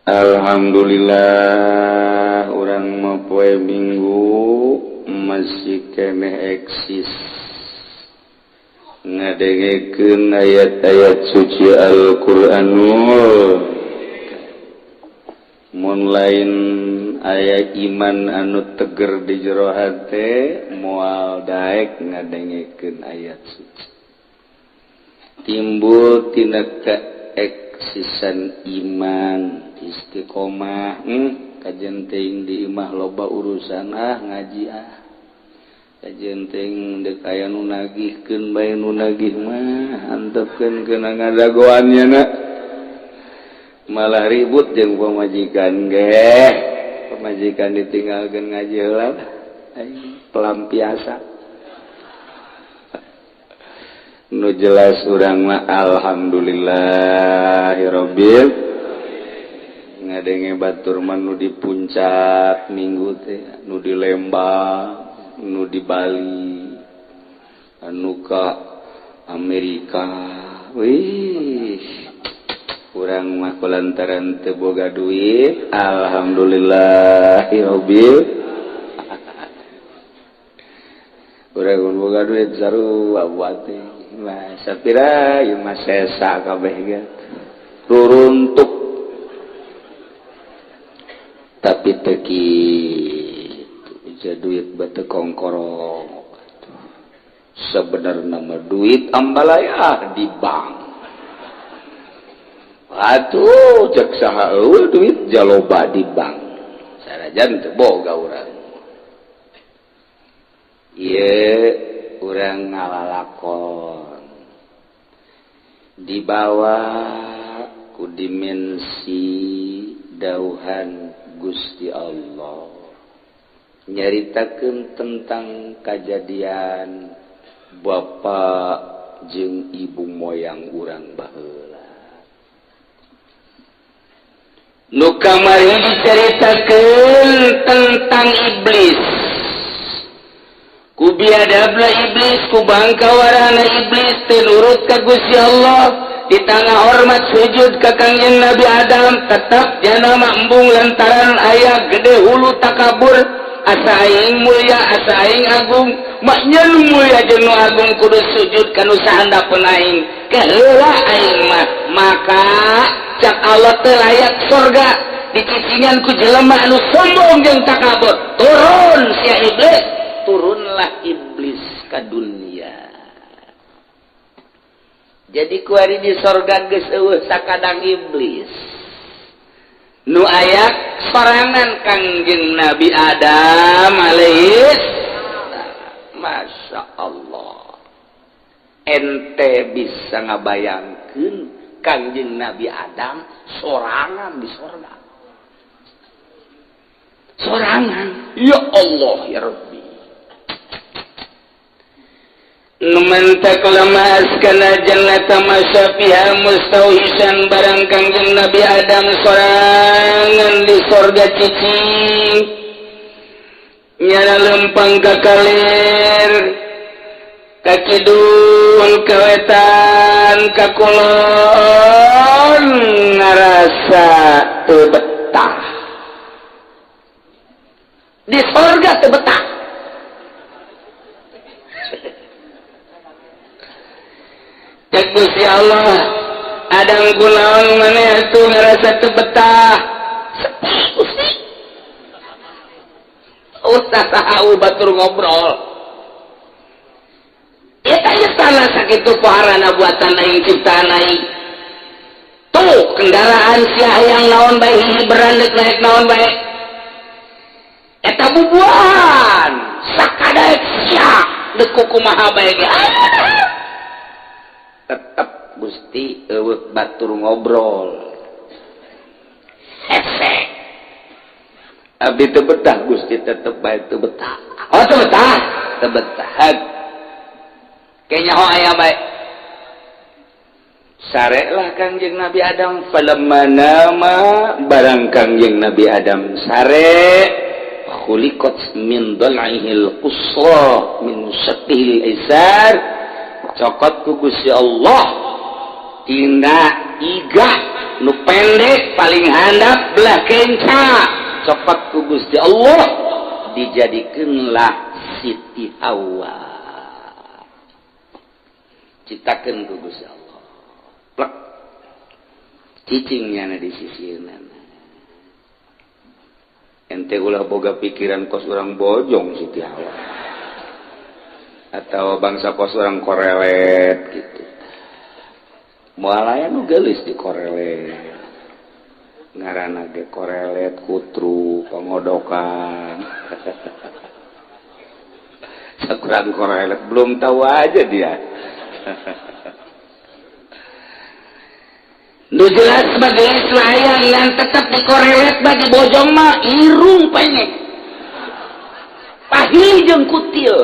Alhamdulillah, urang mah poe Minggu masih keneh eksis ngadengekeun ayat-ayat suci Al-Qur'anul. Mun lain aya iman anu teger di jero hate, moal daek ngadengekeun ayat suci. Timbul tina keeksisan iman istiqomah. Kajen teuing di imah loba urusan, ah, ngaji, ah, kajen teuing dek aya nu nagihkeun bae, nu nagih mah antepkeun kena ngadagoannya na malah ribut jeung pamajikan ge. Pamajikan ditinggalkeun, ngaji heula aing, pelampiasan. Nu jelas urang mah alhamdulillahirobbil ngadenge batur mah, nu di Puncak Minggu teh, nu di Lembang, nu di Bali, anu ka Amerika. Wih, urang mah kulantaran teu boga duit, alhamdulillahirobbil urang mun boga duit sarua buat teh mah sapira ieu mah sesa kabeh ge ruruntuk. Tapi teu kitu, duit batu kongkorong. Sebenarnya mah duit ambalaya di bank atuh. Cek saha eueuh duit jaloba di bank, sanajan teu boga urang. Ieu urang ngalalakon dibawa ku dimensi dauhan Gusti Allah, nyaritakeun tentang kajadian Bapak jeung ibu moyang urang baheula. Nu kamari diceritakeun tentang iblis, ku biadabna iblis, ku bangkawarana iblis, teu nurut ka Gusti Allah. Ditangah hormat sujud ka Kangjeng Nabi Adam, tetap jana embung lantaran aya gede hulu takabur, asa aing mulia, asa aing agung. Maknya nu mulia jeung nu agung kudu sujud ka nu sahandapeun aing, keheula aing mah. Maka cak Allah teu layak sorga dicicingan ku jelema anu sombong jeung takabur. Turun sia iblis. Turunlah iblis ka dunia. Jadi kuari di sorga geus eueuh sakadang iblis, nu aya sorangan Kangjeng Nabi Adam alaihis. Masya Allah, ente bisa ngabayangkeun Kangjeng Nabi Adam sorangan di sorga, sorangan? Ya Allah, ya Rabbi. Numantak lama askana jannata masya fiha mustauhisan, barang Kangjeng Nabi Adam sorangan di sorga cicing, nyala lempang ka kalir, ka kidul, ka wetan, ka kulon, ngarasa teu betah di sorga, teu betah. Cek Gusti Allah, "Adam, kunaon maneh tuh ngerasa teu betah?" "Sepi, Gusti." Usah tahu batur ngobrol. Eta ieu tanah sakitu poharana buatan aing, ciptaan aing. Tuh kendaraan sia hayang naon bae, hiji berandek naik naon bae. Eta bubuahan sakadaek sia deuk kumaha bae ge. Tetep, Gusti, eueuh batur ngobrol. Hese. Abdi teu betah, Gusti, tetep bae teu betah. Oh, teu betah? Teu betah. Kayaknya ho aya bae. Sarelah Kangjeng Nabi Adam. Falamma nama, barang Kangjeng Nabi Adam sare, khuliqat min dal'ihil qusra min syaqqihil aisar, cokot ku Gusti Allah tina iga. Nu pendek paling handap belah kenca copot ku Gusti Allah dijadikeunlah Siti Hawa. Ciptakeun ku Gusti Allah. Plek. Cicingnya di sisieunana. Ente ulah boga pikiran kos urang bojong Siti Hawa. Atau bangsa kos urang korelet gitu. Moal aya nu geulis di korelet. Ngaranna ge korelet kutru pengodokan. Sakurang korelet belum tahu aja dia. Nu jelas sebagai layang yang tetap dikorelet bagi bojong mah irung penyek. Pahili jeung kutil.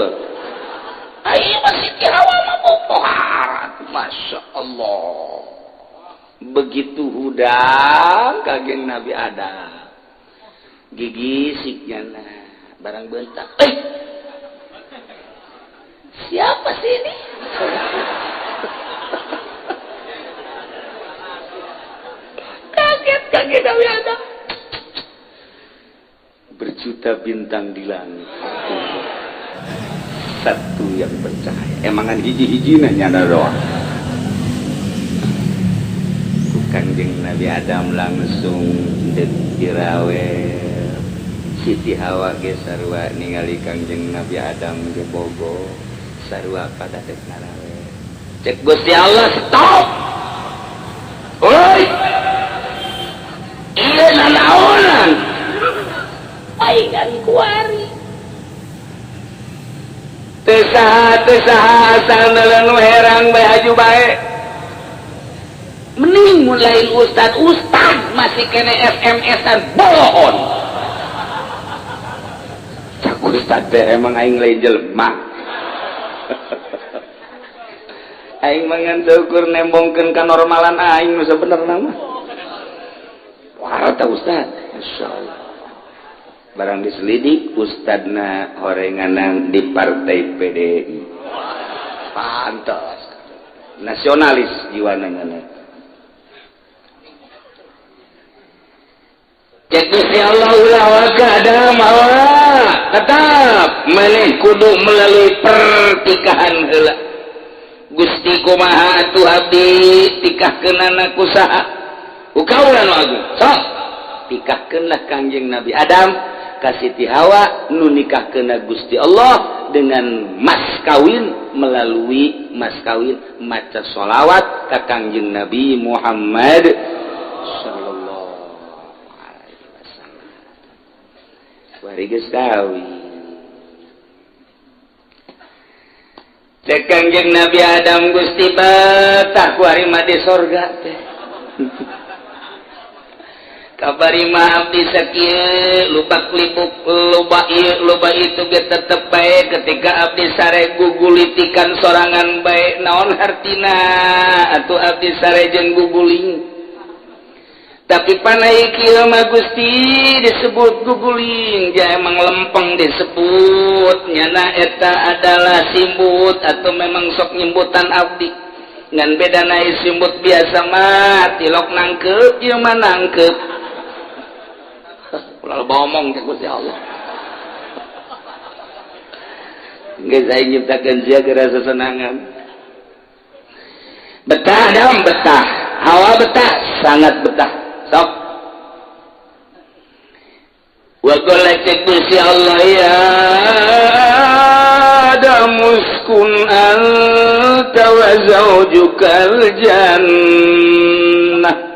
Ayo masih Siti Hawa mah bopoharat. Masya Allah. Begitu hudang kageng Nabi Adam. Gigi siknya barang bentak. Siapa sih ini? Kaget kaget Nabi Adam. Berjuta bintang di langit. Satu yang bercahaya. Emangan hiji-hiji nanya doang. Kanjeng Nabi Adam langsung dirawel. Siti Hawa ge sarua ningali Kangjeng Nabi Adam ge bogo sarua pada dek ngarawel. Cek Gusti Allah stop. Oi. Ieu nanaonan? Paingan kuari. Teu saha teu saha asal nu herang bae haju bae. Mending mun lain ustad ustad masih kene SMS-an bohon. Cak ustad teh emang aing lain jelema. Aing mah ngan seukur nembongkeun kanormalan aing nu sabenerna mah. Wah tah ustad, masyaallah. Barang diselidik ustadna horenganan di partai PDI. Pantas. Nasionalis jiwana ngana. Cek Gusti Allah ulah waka Adam Hawa tetap maneh kudu melalui pertikahan heula. Gusti kumaha atuh abdi tikahkeunana ku saha? Ku kaula nu agung. Sok tikahkeunlah Kangjeng Nabi Adam ka Siti Hawa nu nikahkeunna Gusti Allah dengan mas kawin melalui mas kawin maca sholawat ka Kangjeng Nabi Muhammad sallallahu alaihi wasallam. Bari geus kawin. Cek Kangjeng Nabi Adam Gusti betah ku ari mah di sorga teh. Kabari mah abdi sakieu lubak libuk loba ieu loba itu ge tetep bae ketika abdi sare gugulitikan sorangan bae naon hartina atuh abdi sare jeung guguling. Tapi panai kieu mah Gusti disebut guguling ja emang lempeng disebut nyana eta adalah simbut atau memang sok nyimbutan abdi. Ngan beda naik simbut biasa mah tilok nangkep ieu mah nangkep. Ulah bomong teh Gusti Allah. Geus aing nyiptakeun sia geura sesenangan. Betah Adam betah, Hawa betah, sangat betah. Sok. Wa qala cek Gusti Allah ya Adam uskun anta wa zaujukal jannah.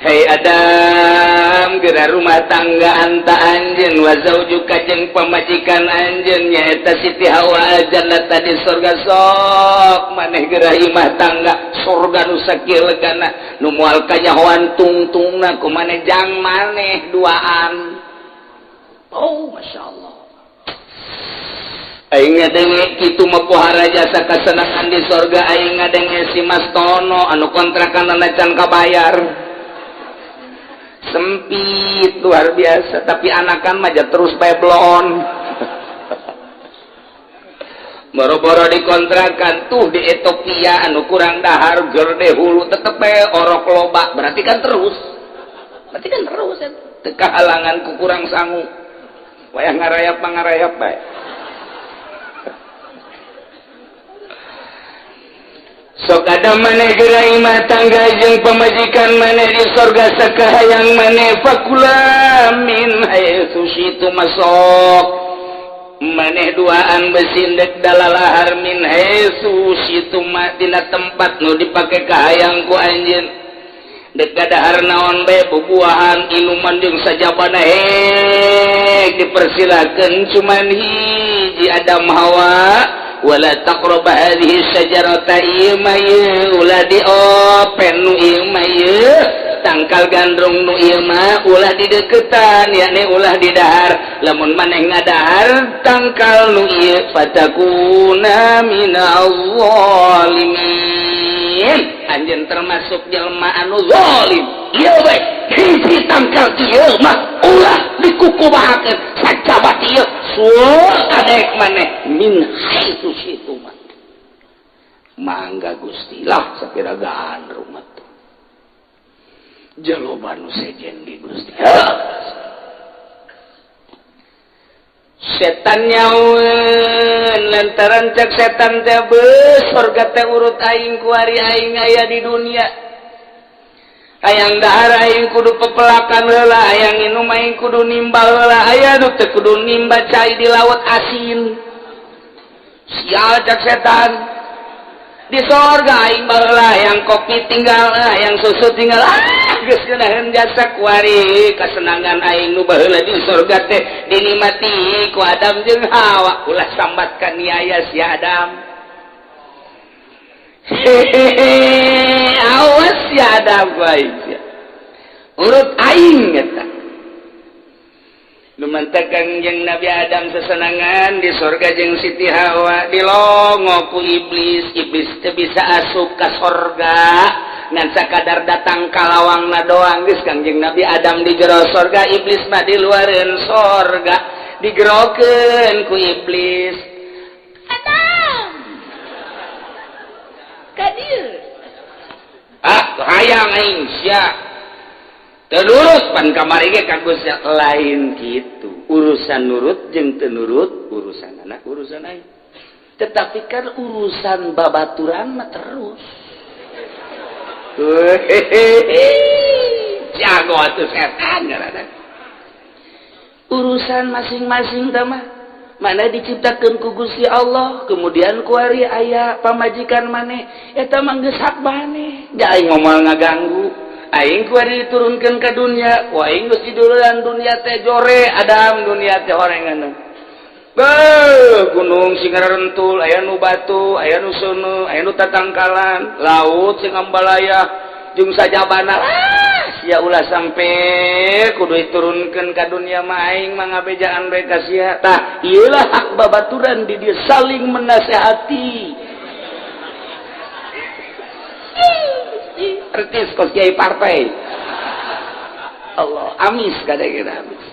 Hei Adam, geura rumah tangga anta anjeun wa zaujuka jeung pamajikan anjeun nyaeta Siti Hawa jannah di surga sok maneh geura imah tangga surga nu sakieu legana nu moal kanyahoan tungtungna ku maneh jang maneh duaan. Oh, masyaallah. Aing ngadenge kitu mah pohara jasa kasenangan di sorga aing ngadenge si Mas Tono anu kontrakanana can kabayar. Sempit luar biasa tapi anakan mah terus bae bloon. Boro-boro dikontrakan tuh di Ethiopia anu kurang dahar gerde hulu tetep bae orok loba, berarti kan terus. Berarti kan terus teu kahalangan ku kurang sangu. Wayah ngarayap mangarayap bae. Sok ada maneh geura imah tangga jeung pamajikan maneh di sorga sakahayang maneh fakula min haitsu syitu masok. Maneh duaan besindek dalalahar min haitsu syitu ma dina tempat nu dipake kahayang ku anjeun. Dek gadahar naon bae bubuahan inuman jeung sajabana hek dipersilakeun cuman hiji Adam Hawa wala taqrabu hadhihi syajarata ieu mah ieu ulah diopen nu ieu mah ieu tangkal gandrung nu ieu mah ulah dideketan yakni ulah didahar lamun maneh ngadahar tangkal nu ieu fatakuna minal zalimin anjeun termasuk jelema anu zalim ieu we hiji tangkal ieu mah ulah dikukubahakeun sajabat ieu sur kadek maneh min haitsu syitu mah mangga Gusti lah sapira gandrung mah jaloba nu sejen di Gusti. Setan nyaun lantaran cek setan teh beus sorga teh urut aing kuari aing aya di dunia. Hayang dahar aing kudu pepelakan heula, hayang inum aing kudu nimba heula, aya nu teu kudu nimba cai di laut asin. Sial cek setan. Di sorga aing baheula hayang kopi tinggal, hayang susu tinggal. Geus ngeunaheun jasa kuari kasenangan aing nu baheula di sorga teh dinikmati ku Adam jeung Hawa. Ulah sambat ka niaya si Adam. Hehehe, awas si Adam bae sia. Urut aing eta. Nu mantak Kangjeng Nabi Adam sesenangan di sorga jeung Siti Hawa dilongo ku iblis. Iblis teu bisa asup ka sorga ngan sakadar datang ka lawangna doang. Geus Kangjeng Nabi Adam di jero sorga, iblis mah di luareun sorga, digerokeun ku iblis. Adam ka dieu ah hayang aing sia terus pan kamari ge ka Gusti lain gitu. Urusan nurut jeung teu nurut urusan anak urusan aing. Tetapi kan urusan babaturan mah terus. Jago atuh setan ngaranna. Urusan masing-masing teh mah mana diciptakeun ku Gusti Allah, kemudian kuari aya pamajikan maneh eta mah geus hak maneh. Da aing moal ngaganggu. Aing kuari diturunkan ke dunia, wah aing geus diduluran dunia teh jore Adam dunia teh horengan. Beuh, gunung sing rentul, aya nu batu, aya nu seuneu, aya nu tatangkalan, laut sing ambalaya jeung sajabana. Ah, sia ulah sampe kudu diturunkeun ka dunia mah aing mah ngabejaan bae ka sia. Tah, ieu lah hak babaturan di dieu saling menasehati. Artis kos kiai partai. Allah amis kadang-kadang amis.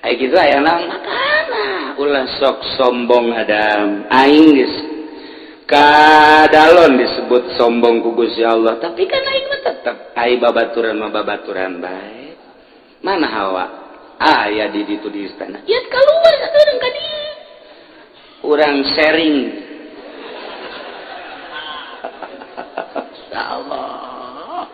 Ayo gitu aya naon makana ulah sok sombong Adam. Aing geus kadalon disebut sombong ku Gusti Allah, tapi kan aing mah tetep ai babaturan mah babaturan bae. Mana Hawa? Aya di ditu di istana. Ieu kaluar sateureng ka dieu. Urang sharing. Allah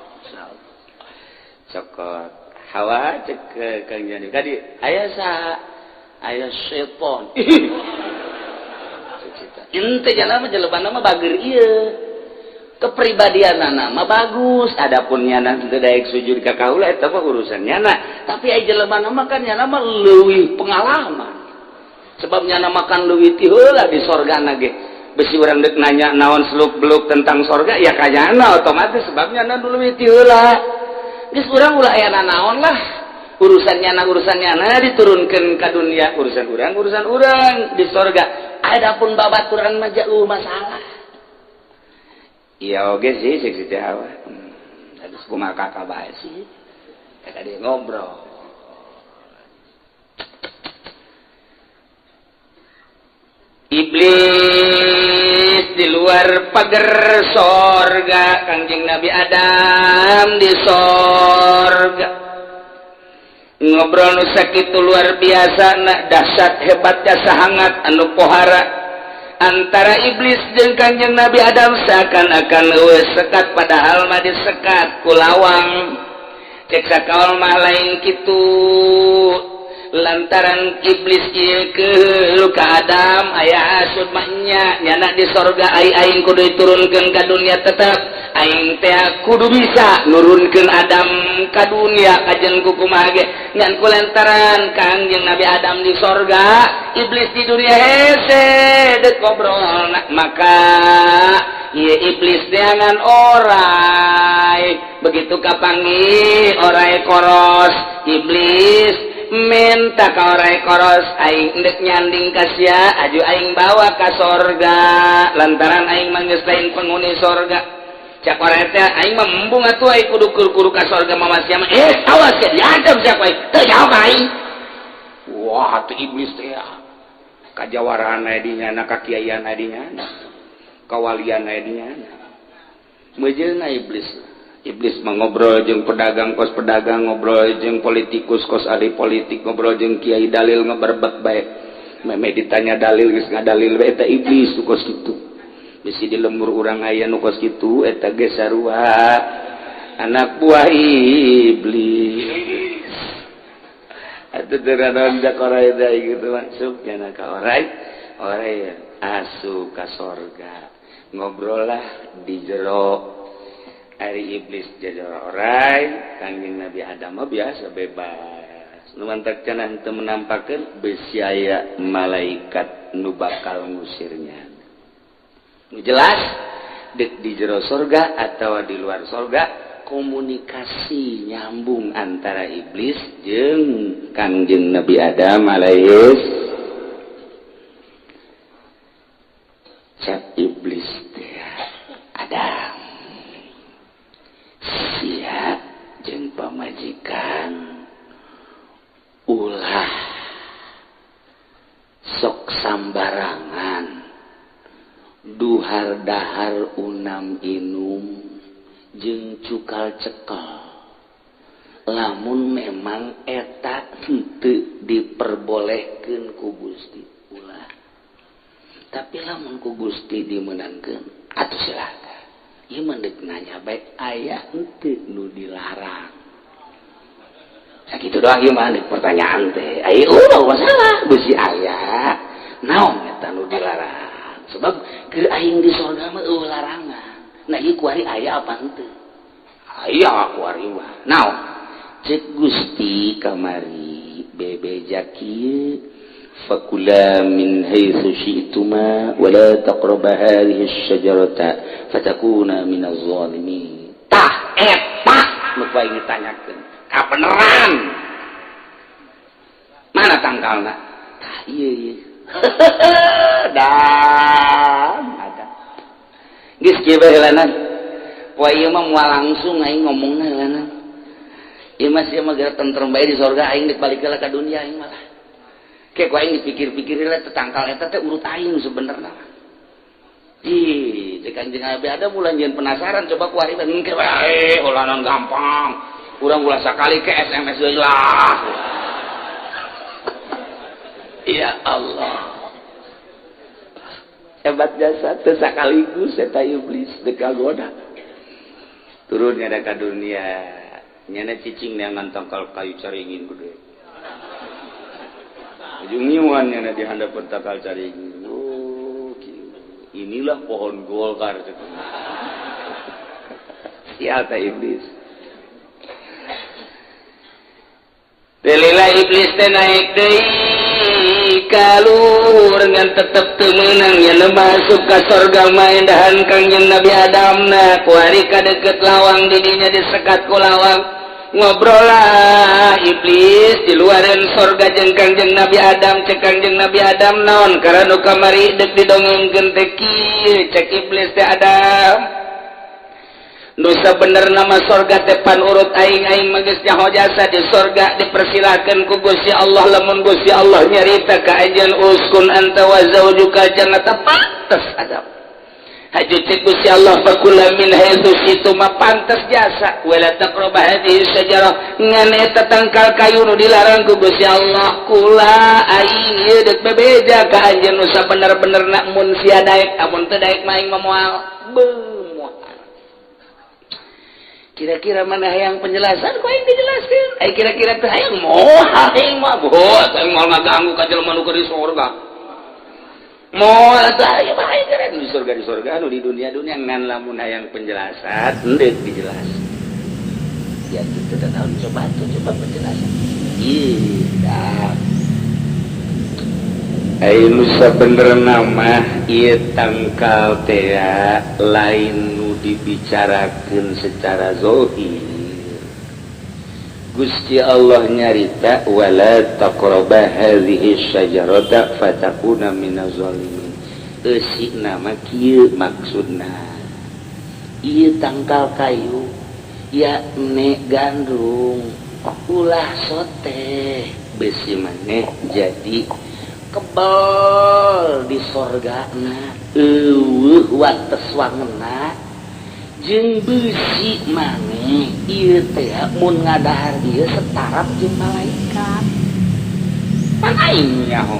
cokot Hawa cek Kang Jani tadi aya saha aya setan ente jana mah jelema mah bager ieu kepribadianana mah bagus adapun nyana teu daek sujud ka kaula eta mah urusan nyana tapi aya jelema mah kan nyana mah leuwih pengalaman sebab nyana makan leuwih ti heula di sorgana ge. Besi orang dek nanya naon seluk beluk tentang sorga ya kayana otomatis sebabnya na dulu ti heula geus urang ulah aya naon lah urusan nyana diturunkeun ka dunia urusan urang di sorga adapun babaturan mah jauh masalah iya oge sih cek si Hawa habis kumaha kakak bae sih tadi ngobrol. Iblis di luar pagar sorga, Kangjeng Nabi Adam di sorga. Ngobrol nu sakitu luar biasa nak dahsyat hebatnya, sahangat anu pohara antara iblis jeung Kangjeng Nabi Adam, seakan-akan euweuh sekat, padahal mah disekat ku lawang. Cek sakaol mah lain kitu, lantaran iblis ieu ke ka Adam aya hasud mah nya, nyana di sorga, ai aing kudu diturunkeun ka dunia, tetep aing teh kudu bisa nurunkeun Adam ka dunia kajen ku kumaha ge. Ngan ku lantaran Kangjeng Nabi Adam di sorga, iblis di dunia, hese dek ngobrol, maka ieu iblis neangan orai. Begitu kapanggih orai koros, iblis minta ka orai koros, "Aing ndek nyanding ka sia, aju aing bawa ka sorga, lantaran aing mah geus lain penghuni sorga." Cak orai teh, "Aing mah embung atuh, aing kudu kudu ka sorga mama sia mah." "Eh, awas ya, diancam sia ku aing, teu jawab aing." Wah, tuh iblis teh ya kajawaraan aya di nyana, kakiaian aya di nyana, kawalian aya di nyana. Mejeuna iblis. Iblis mah ngobrol jeung pedagang kos pedagang, ngobrol jeung politikus kos ahli politik, ngobrol jeung kiai dalil ngeberbet bae. Meme ditanya dalil geus ngadalil bae. Eta iblis nu kos kitu. Bisi di lembur urang aya nu kos kitu, eta ge sarua anak buah iblis. Atuh teu naon, cak orai teh gitu, masuk nya ka orai. Orai asup ka sorga, ngobrol lah di jero. Ari iblis jero orai, Kangjeng Nabi Adam mah biasa bebas. Nu mantak cenah teu menampakeun, besi aya malaikat nu bakal ngusirnya. Nu jelas dek di jero sorga atau di luar sorga, komunikasi nyambung antara iblis jeung Kangjeng Nabi Adam alaihis. Cak iblis teh, "Adam, sia jeung pamajikan ulah sok sambarangan duhar dahar, unam inum jeung cukal cekel, lamun memang eta henteu diperbolehkeun ku Gusti ulah, tapi lamun ku Gusti dimenangkeun atuh silakan." Ieu mah deuk nanya bae, aya henteu nu dilarang? Sakitu doang ieu mah pertanyaan teh. Ai ulah masalah bisi aya naon eta nu dilarang, sebab keur aing di sorga mah euweuh larangan. Nah, ieu kuari aya apa henteu? Aya kuari mah. Naon cek Gusti kamari bebeja kieu, "Fakula min haitsu syi'tuma wa la taqraba hadhihi asy-syajarata fatakuna minaz zalimin." Tah, eta nu ku aing ditanyakeun kabeneran mana tangkalna. Tah, ieu ieu dan ada geus kieu bae heulanan. Poe ieu mah moal langsung aing ngomongna heulanan. Ieu mah sia mah geura tentrem bae di sorga, aing dek balik heula ka dunia aing malah. Kayak ku aing dipikir-pikir lah, tetangkal eta teh urut aing sebenarnya. Ih, cek Kanjeng Nabi ada mulai nyeun penasaran, coba ku ari engke wae ulanan gampang. Urang ulah sakali ke SMS deui lah. Ya Allah. Hebat jasa teu sakaligus eta iblis dek kagoda. Turun nyada ka dunia. Nyana cicing neangan tangkal kayu caringin gede. Ujung nyiuan nyana di handap tangkal caringin. Oh, kieu. Inilah pohon Golkar. Sial teh iblis. Delila iblis teh naik deui kaluhur, ngan tetep teu meunang. Nya masuk ka sorga maedahan Kangjeng Nabi Adam na kuari ka deket lawang, didinya disekat ku lawang. Ngobrol lah iblis di luaran sorga jeung Kangjeng Nabi Adam. Cek Kangjeng Nabi Adam, "Naon karena nu kamari dek didongengkeun teh kieu?" Cek iblis teh, "Adam, Nu sabenerna mah sorga teh pan urut aing, aing mah geus nyaho jasa di sorga, dipersilakan ku Gusti Allah. Lamun Gusti Allah nyarita ka anjeun, "Uskun anta wa zaujuka jannata," pantes Adam. Haju cek Gusti Allah, "Fakula min haitsu syi'tuma," pantes jasa. "Wala taqrabu hadhihi syajarah," ngan eta tangkal kayu nu dilarang ku Gusti Allah, kula aing ieu deuk bebeja ka anjeun nu sabener-benerna mun sia daek. Amun teu daek mah aing mah moal moal. Kira-kira mana yang penjelasan kok yang dijelaskan? Eh, kira-kira teh hayang moal, aing mah boh, aing moal ngaganggu ka jelema nu keur di sorga. Moal atuh aya mah aing keren di surga, di surga, anu di dunia dunia. Ngan lamun hayang penjelasan, henteu dijelas. Ya gitu, tahun coba tuh, coba penjelasan. Iya. Ayo, nu sabenerna mah ieu tangkal teh lain nu dibicarakeun secara zohir. Gusti Allah nyarita, "Wala taqraba hadhihi syajarata fatakuna minaz zalimin." Eusina mah kieu maksudna, ieu tangkal kayu ya ne gandum, ulah sote, besi maneh jadi kebel di sorgana, euweuh wates wangena, jeung besi maneh ieu teh mun ngadahar ieu setaraf jeung malaikat. Pan aing nyaho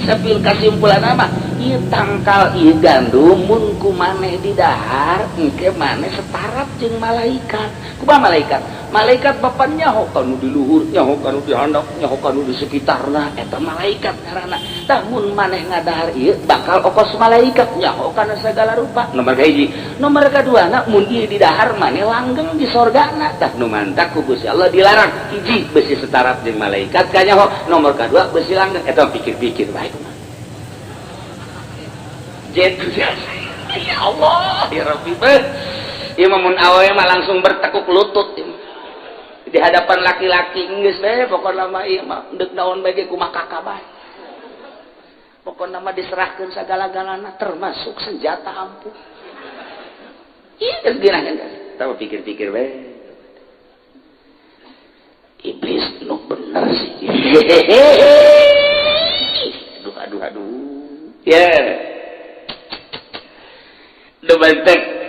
sapil kasimpulan apa, ieu tangkal, ieu gandum, mun ku maneh didahar engke maneh setaraf jeung malaikat. Kumaha malaikat? Malaikat bapak nyaho kanu di luhur, nyaho kanu di handap, nyaho kanu di sekitarna, eta malaikat ngaranna. Tah, mun maneh ngadahar ieu bakal okos malaikat, nyaho kana segala rupa. Nomor kahiji. Nomor kadua na, mun ieu didahar maneh langgeng di sorgana. Tah, nu mantak ku Gusti Allah dilarang, hiji besi setaraf jeung malaikat kanyaho, nomor kadua besi langgeng. Eta pikir-pikir bae mah. Jet ya Allah ya Rabbi, beuh. Ieu mah mun awewe mah langsung bertekuk lutut ieu mah di hadapan laki-laki. Geus bae, pokokna mah ieu mah deuk naon bae ge kumaha kakak bae. Pokokna mah diserahkeun sagala-galana, termasuk senjata ampuh. Ieu geus geunah geus. Tahu pikir-pikir bae. Iblis nu bener sih. Aduh, aduh, aduh. Ya. Dumantek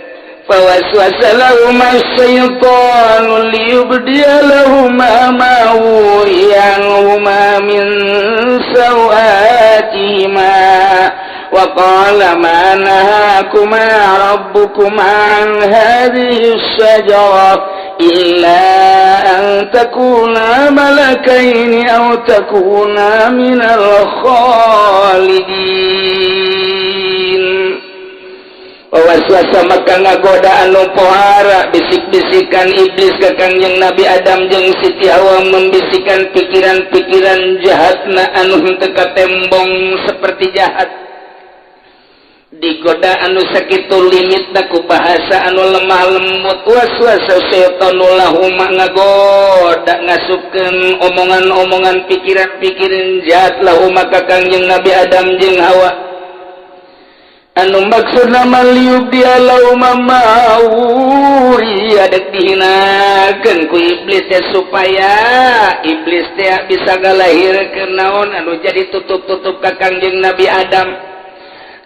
فوسوس لهما الشيطان ليبدي لهما ما وري عنهما من سوآتهما وقال ما نهاكما ربكما عن هذه الشجرة إلا أن تكونا ملكين أو تكونا من الخالدين. Waswasa maka ngagoda anu pohara, bisik-bisikan iblis ke Kangjeng Nabi Adam jeung Siti Hawa, membisikan pikiran-pikiran jahatna anu henteu tembong seperti jahat. Digoda anu sakitu limitna ku bahasa anu lemah lembut. Waswasa syaitanu lahuma, ngagoda, ngasupkeun omongan-omongan, pikiran-pikiran jahat, lahuma ka Kangjeng Nabi Adam jeung Hawa, anu maksud nama liyubdiya lahuma ma wuriya, dek dihinakeun ku iblis teh supaya iblis teh bisa ngalahirkeun naon anu jadi tutup-tutup ka Kangjeng Nabi Adam,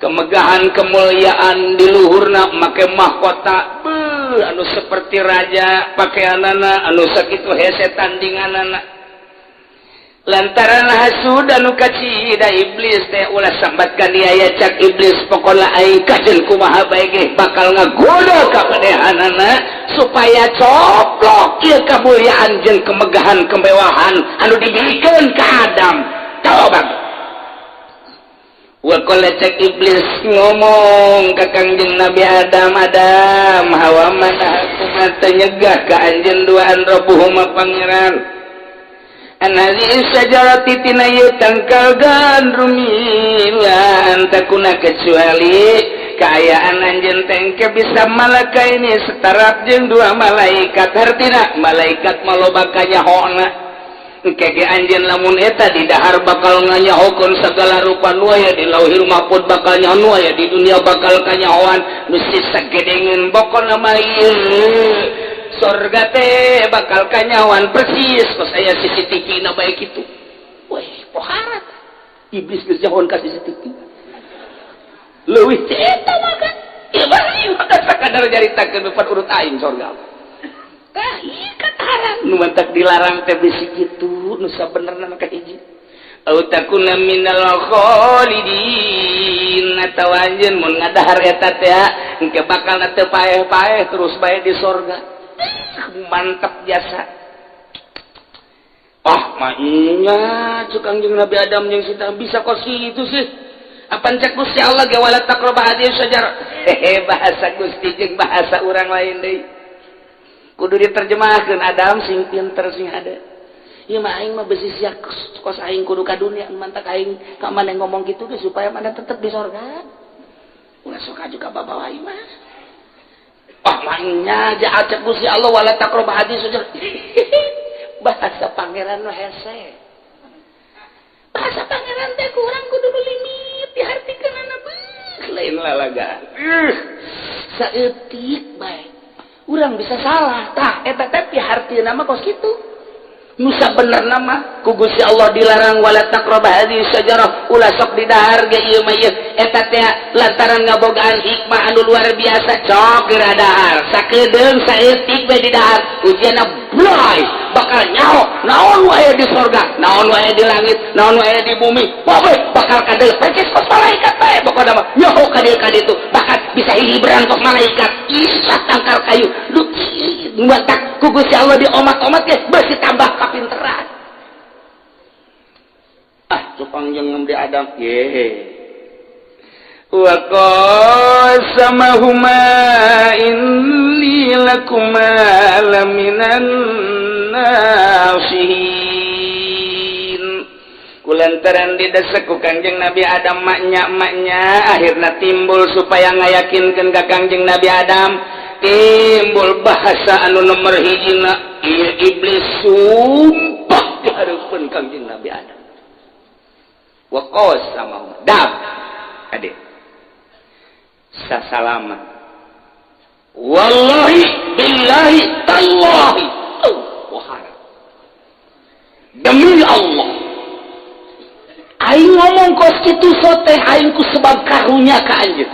kemegahan, kemuliaan di luhurna, make mahkota, beuh, anu seperti raja pakaianana, anu sakitu hese tandinganana. Lantaran hasud anu kacida iblis teh, ulah sambatkan dia ya, cak iblis, pokokna aing kajen kumaha bae ge bakal ngagoda ka manehanana supaya coplok ieu kemuliaan jeung kemegahan, kemewahan anu dibikeun ka Adam. Coba. Wa qala, cek iblis ngomong ka Kangjeng Nabi Adam, "Adam, Hawa, ma nahakuma, nyegah ka anjeun duaan, rabbuhuma, pangeran, an hadhihi syajarati, tina ieu tangkal gandum, illa an takuna, kecuali kaayaan anjeun tengke bisa malakaini, setaraf jeung dua malaikat." Hartina malaikat mah loba kanyahona. Engke ge anjeun lamun eta di dahar bakal nganyahokeun segala rupa nu aya di Lauhil Mahfud, bakal nyaho nu aya di dunia, bakal kanyahoan nu sagedengeun. Pokona mah ieu sorga teh bakal kanyahoan persis kos aya CCTV na bae kitu. Weh, pohara iblis geus nyahoan ka CCTV leuwih ti eta mah kan. Ieu mah ieu mah sakadar nyaritakeun depan urut aing sorga. Tah, ieu kan haram nu mantak dilarang teh bisi kitu nu sabenerna mah kahiji. Au takuna minal khalidin, atawa anjeun mun ngadahar eta teh engke bakal teu paeh-paeh, terus bae di sorga. Mantap jasa. Ah, maknya cek Kangjeng Nabi Adam jeung Siti, bisa kos kitu sih? Apan cek Gusti Allah ge wala taqrabu hadhihi syajarah. Hehe, bahasa Gusti jeung bahasa urang lain deui, kudu diterjemahkeun. Adam sing pinter, sing ada. Ieu mah aing mah besi sia kos aing kudu ka dunia, mantak aing ka maneh ngomong kitu ge supaya maneh tetep di sorga, ulah sok juga babawa aing mah. Ah, maknya aja cek Gusti Allah wala taqrabu hadhihi syajarah. Bahasa pangeran nu hese, bahasa pangeran teh kurang kudu limit dihartikeun beuh, lain lalaga saeutik bae urang bisa salah. Tah, eta teh pihartieuna mah kos kitu. Nu sabenerna mah ku Gusti Allah dilarang wala taqrabu hadhihi syajarah, ulah sok didahar ge ieu mah ieu eta teh lantaran ngabogaan hikmah anu luar biasa. Cok geura dahar sakedeung saeutik bae didahar, ujianna bloy, bakal nyaho naon wae di sorga, naon wae di langit, naon wae di bumi, pokoe bakal kadel persis kos malaikat bae. Pokona mah nyaho ka dieu ka ditu, bahkan bisa hihiberan kos malaikat, isa tangkal kayu lu matak ku Gusti Allah diomat-omat ge beusi tambah kapinteran. Ah, cupang jeung Nabi Adam ye wa qasamahuma inni lakuma laminan nasihin. Kulantaran didesek ku Kangjeng Nabi Adam maknya maknya, akhirnya timbul supaya ngayakinkeun ka Kangjeng Nabi Adam, timbul bahasa anu nomor hijina. Ieu iblis sumpah di hareupeun Kangjeng Nabi Adam wa qasamahuma dam ade sasalama wallahi billahi tallahi, oh, wahara demi Allah aing ngomong kos kitu sote aing ku sebab karunya ka anjeun,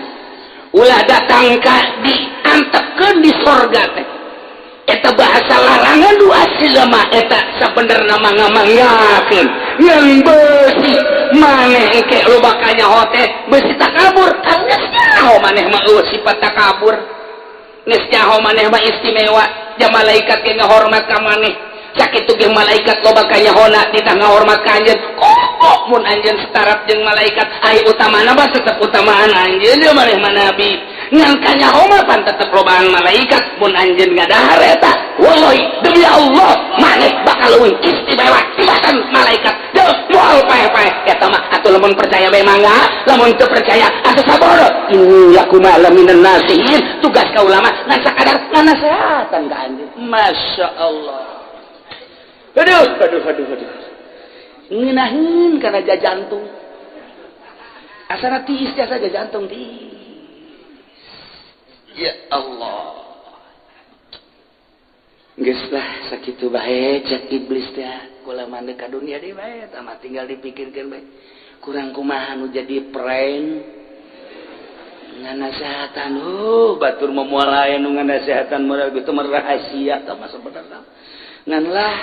ulah datang ka diantepkeun di sorga teh. Eta bahasa larangan du asli mah eta sabenerna mah ngamanggakeun ngan beusi maneh engke loba kanyaho teh beusi takabur. Kan geus nyaho maneh mah eueuh sifat takabur, geus nyaho maneh mah istimewa, ja malaikat ge ngahormat ka maneh. Sakitu ge malaikat loba kanyahona titah ngahormat ka anjeun. Kok mun anjeun setaraf jeung malaikat, ai utamana mah tetep utamaan anjeun, ya maneh mah nabi, ngan kanyaho mah pan tetep lobaan malaikat. Mun anjeun ngadahar eta, wallahi demi Allah maneh bakal leuwih istimewa tibatan malaikat. Deuh, moal paeh-paeh eta mah. Atuh lamun percaya bae mangga, lamun teu percaya atuh sabar. Inni lakuma laminan nasihin. Tugas kaula mah ngan sakadar nganasehatan ka anjeun. Masya Allah, aduh aduh aduh aduh, ngeunaheun kana jantung, asana tiis jasa jantung tiis. Ya Allah. Geus lah, sakitu bae cek iblis teh. Kula mah ka dunia deui bae eta mah, tinggal dipikirkeun bae. Kurang kumaha nu jadi prank nganasehatan. Oh, batur mah moal aya nu nganasehatan modal gitu mah, rahasia tah mah sebenarnya. Ngan lah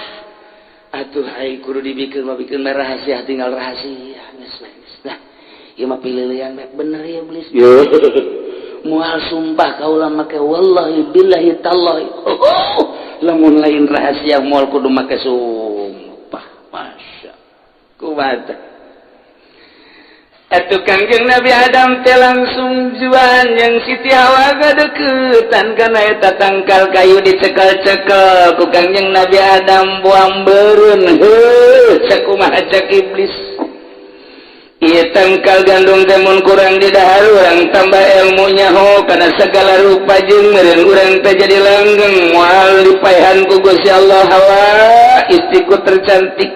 atuh ai kudu dibikin mah, bikin mah rahasia, tinggal rahasia geus we. Nah, ieu mah pililian bae bener ya iblis. Moal sumpah kaula make wallahi billahi tallahi. Oh, lamun lain rahasia moal kudu make sumpah. Masya kumaha teh. Atuh Kangjeng Nabi Adam teh langsung juan yang Siti Hawa gadeukeutan kana eta tangkal kayu, dicekel-cekel ku Kangjeng Nabi Adam, buang beureun. Heuh, cek kumaha cek iblis. Ieu tangkal gandum teh mun kurang didahar, urang tambah ilmunya ho kana segala rupa, jeung meureun urang teh jadi langgeng, moal dipaehan ku Gusti Allah. Hawa, istriku tercantik,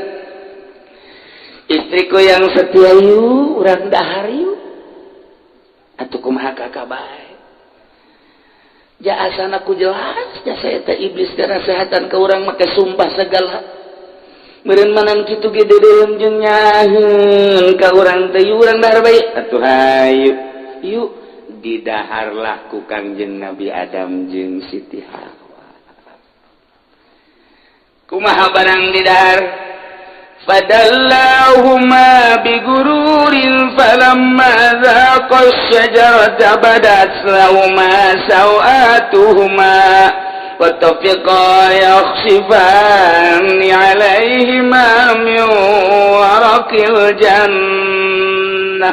istriku yang setia, yuk urang dahar yuk atuh. Kumaha kakak bae ja asana ku jelas ja saya teh iblis nasehatan ke urang make sumpah segala. Meureun manan kitu ge deuleu jeung nyaheun ka urang teh, yuk urang dahar bae atuh, hayu yuk. Didaharlah ku Kangjeng Nabi Adam jeung Siti Hawa. Kumaha barang didahar? فدلاهما بغرور، فلما ذاقا الشجرة بدت لهما سوآتهما وطفقا يخصفان عليهما من ورق الجنة.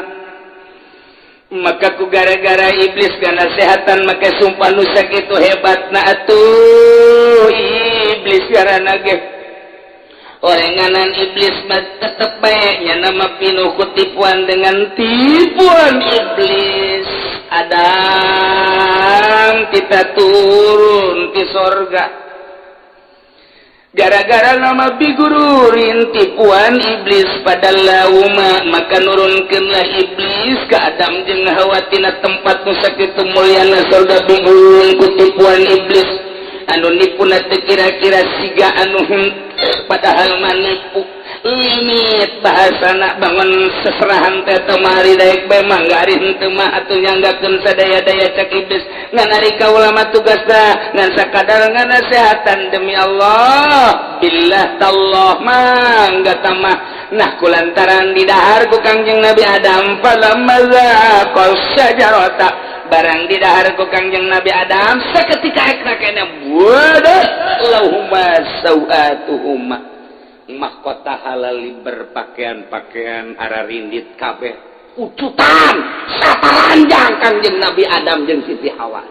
Maka ku gara-gara iblis nasehatan maka sumpah nu sakitu hebat na atuh iblis karena ge orenganan iblis mah tetep baiknya nama pinuh kutipuan. Dengan tipuan iblis, Adam kita turun di sorga gara-gara nama بغرور tipuan iblis. فدلاهما maka nurunkeunlah iblis ke Adam jeung Hawa tina tempat nu sakitu mulyana sorga. بغرور ku tipuan iblis anu nipuna teu kira-kira siga anu henteu, padahal manipu limit bahasana. Bangun seserahan teh temari daek bae mangga, ari henteu mah atuh nyanggakeun sadaya-daya. Cak iblis, ngan ari kaula mah tugasna ngan sakadar nganasehatan, demi Allah, billah, tallah, mangga tamah. Nah, kulantaran didahar ku Kangjeng Nabi Adam, فلما ذاقا الشجرة barang didahar ku Kangjeng Nabi Adam, seketika ekna kene بدت لهما سوآتهما mahkota halali berpakaian-pakaian ararindit kabeh ucutan sataranjang Kangjeng Nabi Adam jeung Siti Hawa.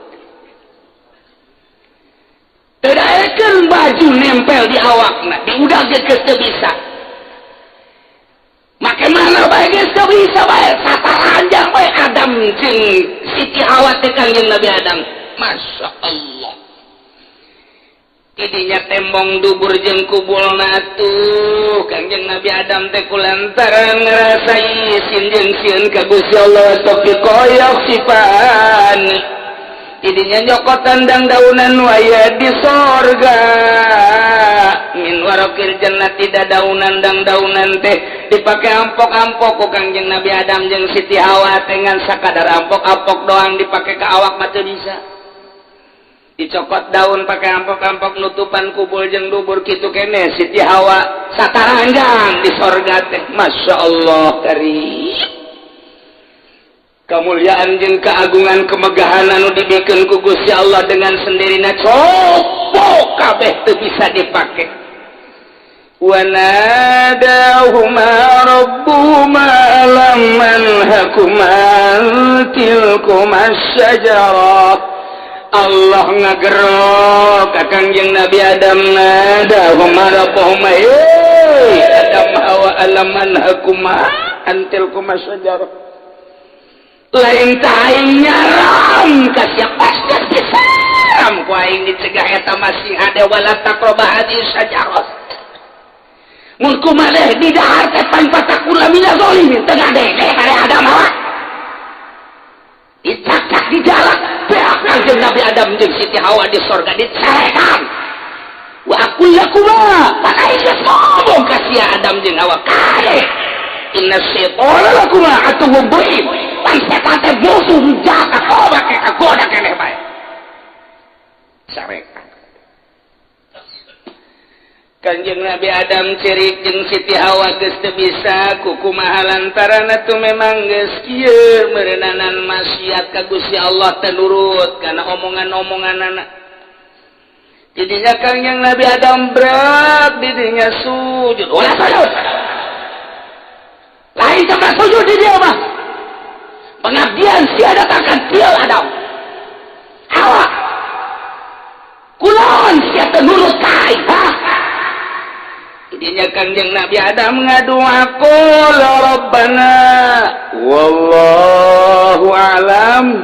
Teu daekeun baju nempel di awakna, diudag ge geus teu bisa, make mana bae geus teu bisa bae, sataranjang bae Adam jeung Siti Hawa teh. Kangjeng Nabi Adam, Masya Allah, idinya tembong dubur jeung kubulna tuh Kangjeng Nabi Adam teh kulantaran ngerasa isin jeung sieun ka Gusti Allah. طفقا يخصفان idinya nyokotan dang daunan waya di sorga من ورق الجنة tidak daunan dang daunan teh dipakai ampok-ampok ku Kangjeng Nabi Adam jeung Siti Hawa teh. Ngan sakadar ampok-ampok doang, dipakai ke awak mah teu bisa. Dicokot daun pakai ampok-ampok nutupan kubul jeung dubur kitu kene. Siti Hawa sataranjang di sorga teh. Masya Allah karim, kemuliaan jeung keagungan, kemegahan anu dibikeun ku Gusti Allah dengan sendirinya copok kabeh teu bisa dipake. وناداهما ربهما ألم أنهكما عن تلكما الشجرة. Allah ngagerok ka Kangjeng Nabi Adam. ناداهما ربهما, hey Adam, Hawa, ألم أنهكما عن تلكما الشجرة. Lain aing nyaram ka sia, pasti disaram ku aing dicegah eta masih ada. ولا تقربا هذه الشجرة, mun kumaneh di dahar teh pan فتكونا من الظالمين. Teu ngadenge kare Adam Hawa, dicakak di jalan beak Kangjeng Nabi Adam jeung Siti Hawa di sorga dicarekan. وأقل لكما pan aing geus ngomong ka sia Adam jeung Hawa kare, إن الشيطان لكما عدو مبين, pan setan teh musuh jahat, coba ke kagoda keneh bae. Carekan Kanjeng Nabi Adam cerik jeung Siti Hawa geus teu bisa kukumaha lantaran atuh memang geus kieu meureunana maksiat ka Gusti Allah, teu nurut kana omongan-omonganana. Jadinya Kangjeng Nabi Adam berat didinya sujud, ulah sujud, lain sama sujud di dia mah pengabdian sia datangkan kieu. Adam, Hawa, kulon sia teu nurut ka aing, ha? Dinya Kangjeng Nabi Adam ngadua, qala rabbana wallahu a'lam.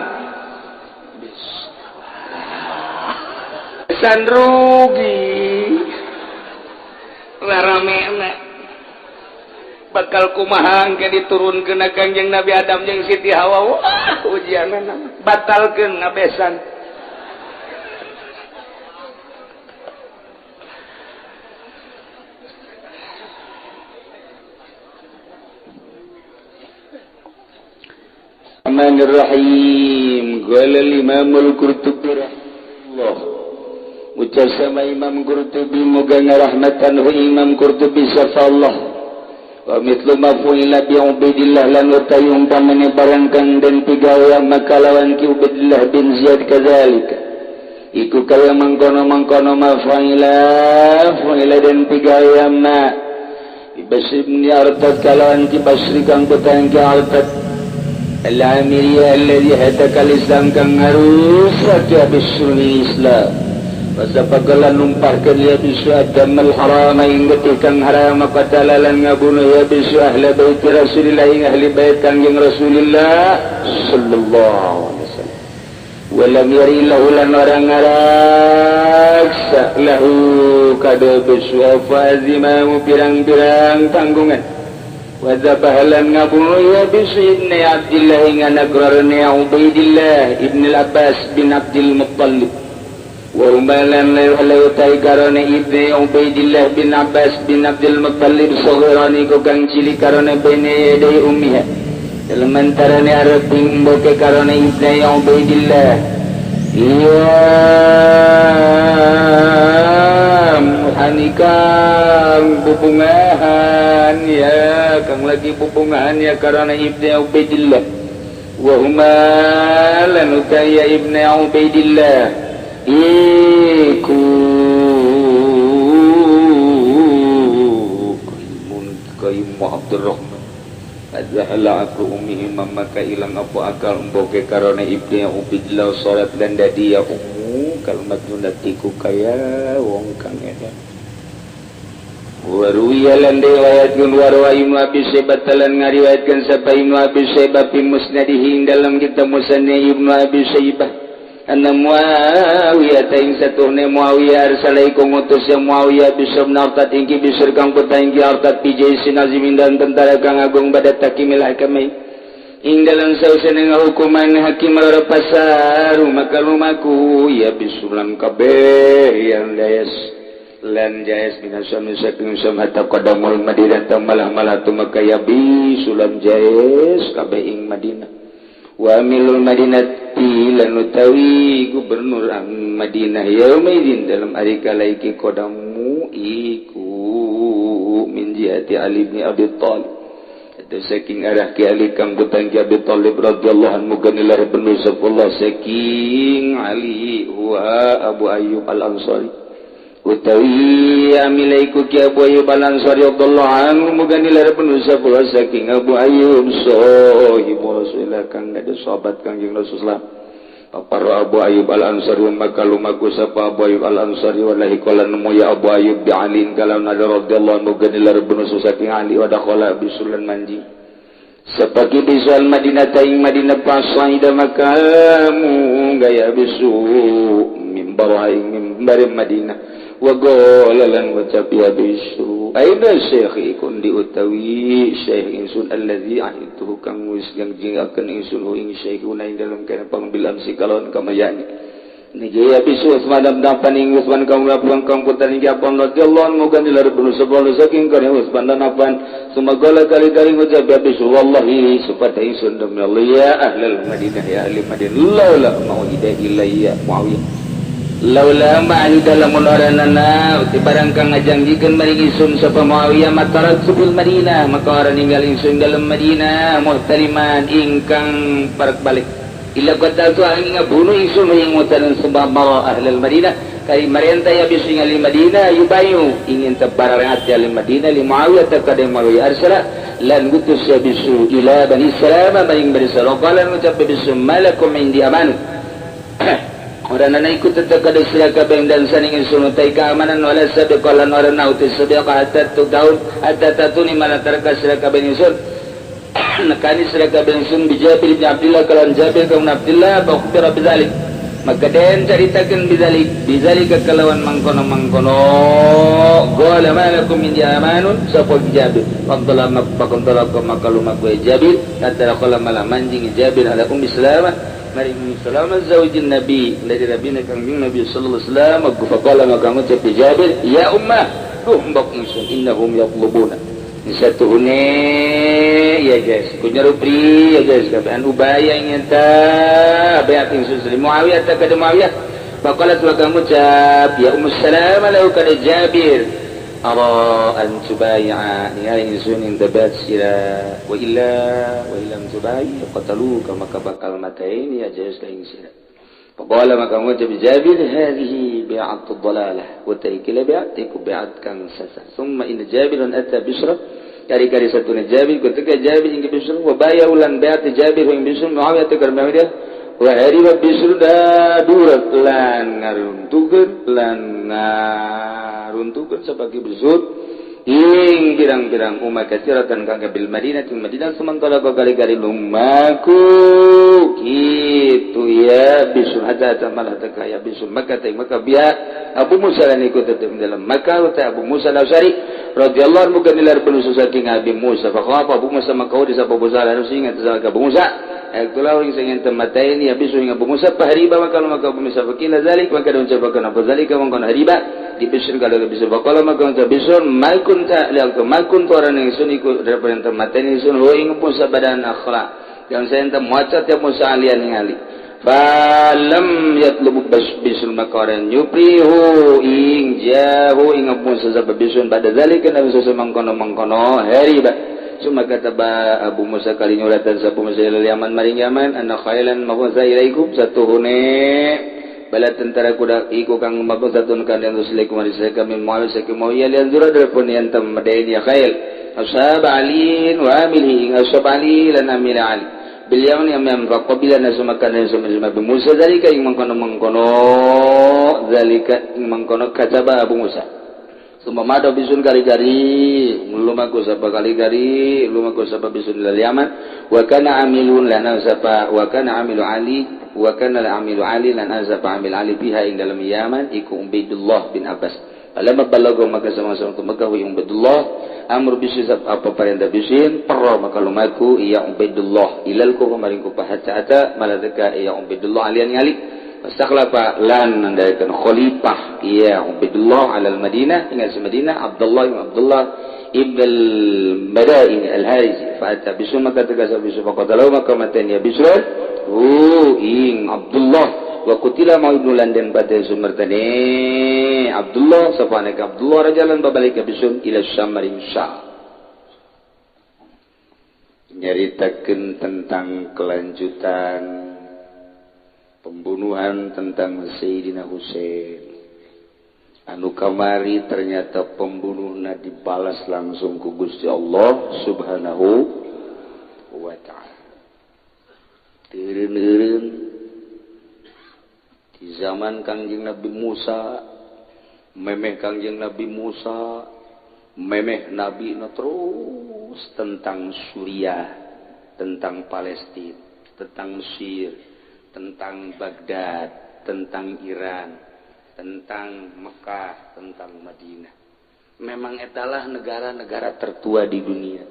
San rugi rarame bakal kumaha engke diturunkeun Kangjeng Nabi Adam jeung Siti Hawa. Wah, ujianna batalkeun ngabesan. Bismillahirrahmanirrahim. Qala al-Imam al-Qurtubi rahimahullah. Ucap sama Imam Qurtubi moga ngarahmatan hu Imam Qurtubi sapa Allah. Wa mithlu ma fu'ila bi Ubaidillah lan utawi umpamane barang kang den pigawe maka lawan ki Ubaidillah bin Ziyad kadzalika. Iku kaya mangkono-mangkono ma fu'ila fu'ila den pigawe ma Basri bin Artad kalawan ki Basri kang putang ki Artad Al-Amiriyah alladhi hataka al-Islam kang ngarusak ya bisul Islam. Pasapagalan numpahkeun ya bisu adam al-haram ing getih kang haram qatalalan ngabunuh ya bisu ahli bait Rasulillah ing ahli bait Kangjeng Rasulillah sallallahu alaihi wasallam. Walam yari lahu lan orang ngaraksa lahu kada bisu fazimamu pirang-pirang tanggungan. Wadzabahalan ngabunuh ya bisu ibn Abdillah ing anak garane Ubaidillah ibn Al-Abbas bin Abdul Muttalib. Wa umalan layu tai garane ibn Ubaidillah bin Abbas bin Abdul Muttalib saghirani ku kang cilik karone bene yadai ummiha. Dalam antarane arep mboke karone ibn Ubaidillah. Ya hanikang bubungahan ya kang lagi bubungahan ya karena Ibnu Ubaidillah wa huma lan utaya Ibnu Ubaidillah iku kaimun Abdurrahman azhala aku ummihi maka ilang apa akal mboke karena Ibnu Ubaidillah salat lan dadi ya ummu kalimat nunatiku kaya wong kang edan. Waruwiya lan riwayatkeun warwa Ibnu Abi Syaibah lan ngariwayatkeun sapa Ibnu Abi Syaibah fi musnadihi dalam kitab Musnad Ibnu Abi Syaibah anna Muawiyah ta ing satuhne Muawiyah arsalaiku ngutus ya Muawiyah bisab naftat ingki bisir kang putra ingki artat fi jaisin azimin dan tentara kang agung pada takimil hakami ing dalam sausene ngahukuman hakim loro pasar maka lumaku ya bisulam kabeh yang dayas lan jais minasam saking sam hatta qadamul Madinah malah-malah tumaka ya bisulam jais kabeh ing Madinah wa amilul Madinati lan utawi gubernur Madinah yaumaidin dalam ari kala iki qadamu iku min jihati Ali bin Abi Thalib itu saking arah ki Ali kang putang ki Abi Thalib radhiyallahu anhu ganilah bin Safullah saking Ali wa Abu Ayyub Al-Ansari utawi amilaiku ki Abu Ayyub Al-Ansari radhiyallahu anhu muganilah bin Safullah saking Abu Ayyub sahibu Rasulillah kang ada sahabat Kangjeng Rasulullah. Paparo Abu Ayyub Al-Ansari maka lumaku sapa Abu Ayyub Al-Ansari wallahi qala nemu ya Abu Ayyub bi Ali kalam radhiyallahu anhu ganilah bin saking Ali wa dakhala bisulan manji sapaki bisal Madinah ta ing Madinah pasaida makamu gaya bisu mimbar ing mimbar Madinah wa qala lan ucap ya bisu aina syekh ikun di utawi syekh insun allazi ahituhu kang wis janjiakeun insun ing syekh ing dalem kana pangbilam sikalon kamayani niji ya bisu Utsman dan paning Utsman kang lapuan kang putra ing Affan radhiyallahu anhu gandilar bin sabal saking kana Utsman dan Affan sumagala kali-kali ngucap ya bisu wallahi supata insun demi Allah ya ahlul Madinah ya ahli Madinah laula mauida ilayya Muawiyah laula ma'ani dalam oranana uti barang kang ngajanjikeun maring ingsun sapa Muawiyah matarat subul Madinah maka ora ninggal ingsun dalam Madinah muhtaliman ingkang parak balik illa qataltu ang ngabunuh ingsun ing mutalan sebab mara ahlul Madinah kali marenta ya bisu ahli Madinah yubayu ingin tebarang ati ahli Madinah li Muawiyah takade Muawiyah arsala lan gutus ya bisu ila Bani Salamah maring Bani Salamah qala ngucap bisu malakum indi amanu. Orang ikut tetap kada sira kabeh dan saning ingsun utai keamanan wala sabiqa lan ora nauti sabiqa hatta tu daun hatta tatuni mana tarka sira kabeh ingsun nekani sira kabeh ingsun bi Jabir bin Abdullah kalan Jabir bin Abdullah fa ukhbira bidzalik maka den caritakeun bidzalik bidzalika kalawan mangkono-mangkono qala ma lakum min amanun sapa Jabir fadla maqtala maka lumaku Jabir hatta qala malah manjing Jabir ala Ummi Salamah Mari Salamah zaujin Nabi dari Nabi Kangjeng Nabi sallallahu alaihi wasallam faqala maka ngucap Jabir ya ummah duh mbok ingsun innahum yatlubuna satuhune ya guys kunyarupri ya guys kabehan ubaya ingin ta bayat ingsun li Muawiyah ta kada Muawiyah faqalat maka ngucap ya Ummu Salamah lahu kada Jabir ara an tubay'a ningali ingsun ing tabat sira wa illa wa illam tubai qataluka maka bakal mataini ya jais ka ing sira faqala maka ngucap Jabir hadhihi bi'atu dhalalah wa taikila bi'at iku bi'at kang sasa summa inna Jabirun ata Bisra kari-kari satuna Jabir ketika Jabir ing Bisra wa baya ulan bi'at Jabir ing Bisra Muawiyah teh Muawiyah wa hariba Bisra dadurat lan ngaruntukeun sebagai besut ing pirang-pirang umat katsiratan kang bil Madinah ting Madinah sementara kali-kali lumaku kitu ya bisul hatta malah teka ya bisul Makkah teh Makkah biya Abu Musa lan ikut tetep dalam Makkah ta Abu Musa al-Asy'ari radhiyallahu anhu kanilar penusu saking Abi Musa fa Abu Musa maka di sapa Musa lan sing eta Abu Musa Itulah ing sing temataini ya bisu ing Abu Musa pahriba maka maka Abu Musa fakila zalik maka ucapakeun apa zalika mangkon hariba di bisur kalau bisa bakala maka ucap bisur malkun ta liang malkun orang ingsun iku daripada temataini ingsun ho ing Musa badan akhla yang saya ente maca tiap Musa alian ningali falam yatlubu bisul maka orang nyuprihu ing jahu ing Abu Musa sabab bisun pada zalika nabi mangkono mangkono hariba Suma kata ba Abu Musa kali nyuratan sapu Musa ilal Yaman maring Yaman anna khailan maghza ilaikum satuhune bala tentara kuda iku kang maghzatun kan yang rusulikum marisaka kami Muawiyah saking Muawiyah lian zura darpun yantam madain ya khail ashab alin wa amilihi ashab ali lan amil ali bil yaman yam faqabila nasumakan suma Abu Musa zalika ing mangkono-mangkono zalika ing mangkono kataba Abu Musa Summa mado bisun kali-kali lumaku sapa kali-kali lumaku sapa bisun lil Yaman wa kana amilun lana sapa wa kana amilu Ali wa kana amilu Ali lana sapa amil Ali biha ing dalam Yaman iku Ubaidullah bin Abbas alam balago maka sama-sama ke Mekah wa Ubaidullah amr bisun apa parenda bisun perro maka lumaku ya Ubaidullah ilal ku kemarin ku pahaca maladaka ya Ubaidullah alian ngali Wastakhlafa lan nandaikan khalifah iya Ubaidullah alal Madinah ingat Madinah Abdullah ibn Abdullah ibn al-Madaini al-Harisi fa ata bisu maka tegas bisu faqatalahu maka matan ya Bisr hu ing Abdullah wa qutila ma ibnu Landen pada sumertane Abdullah sapaneka Abdullah rajalan babalika bisun ila Syam Syam nyaritakeun tentang kelanjutan pembunuhan tentang Sayyidina Husain anu kamari ternyata pembunuhna dibalas langsung ku Gusti Allah Subhanahu wa ta'ala. Teureun-eureun di zaman Kangjeng Nabi Musa memeh Kangjeng Nabi Musa memeh Nabi na terus tentang Suriah, tentang Palestina, tentang Mesir, tentang Baghdad, tentang Iran, tentang Mekah, tentang Madinah. Memang etalah negara-negara tertua di dunia.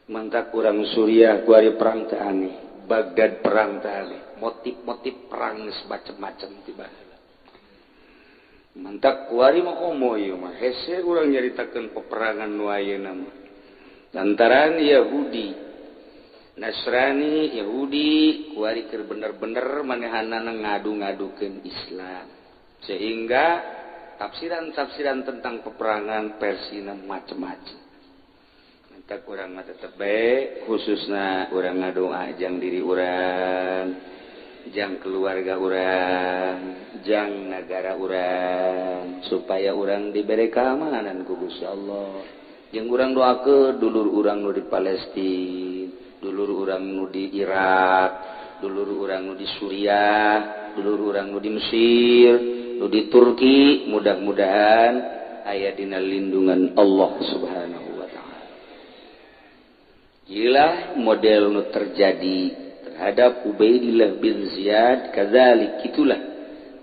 Mantak kurang Suriah kuari perang teh aneh, Baghdad perang teh aneh, motif-motif perang geus macem-macem tiba. Mantak kuari mah komo ieu mah hese urang nyaritakeun peperangan nu ayeuna mah. Lantaran Yahudi Nasrani Yahudi kuari keur bener-bener manehanana ngadu-ngadukeun Islam sehingga tafsiran-tafsiran tentang peperangan versina macem-macem. Mantap urang mah tetep bae khususna urang ngadoa jang diri urang, jang keluarga urang, jang nagara urang supaya urang diberi keamanan ku Gusti Allah. Jeung urang doakeun dulur urang nu di Palestina, dulur urang nu di Irak, dulur urang nu di Suriah, dulur urang nu di Mesir, nu di Turki, mudah-mudahan aya dina lindungan Allah Subhanahu wa ta'ala. Gila model nu terjadi terhadap Ubaidillah bin Ziyad, kadzalik itulah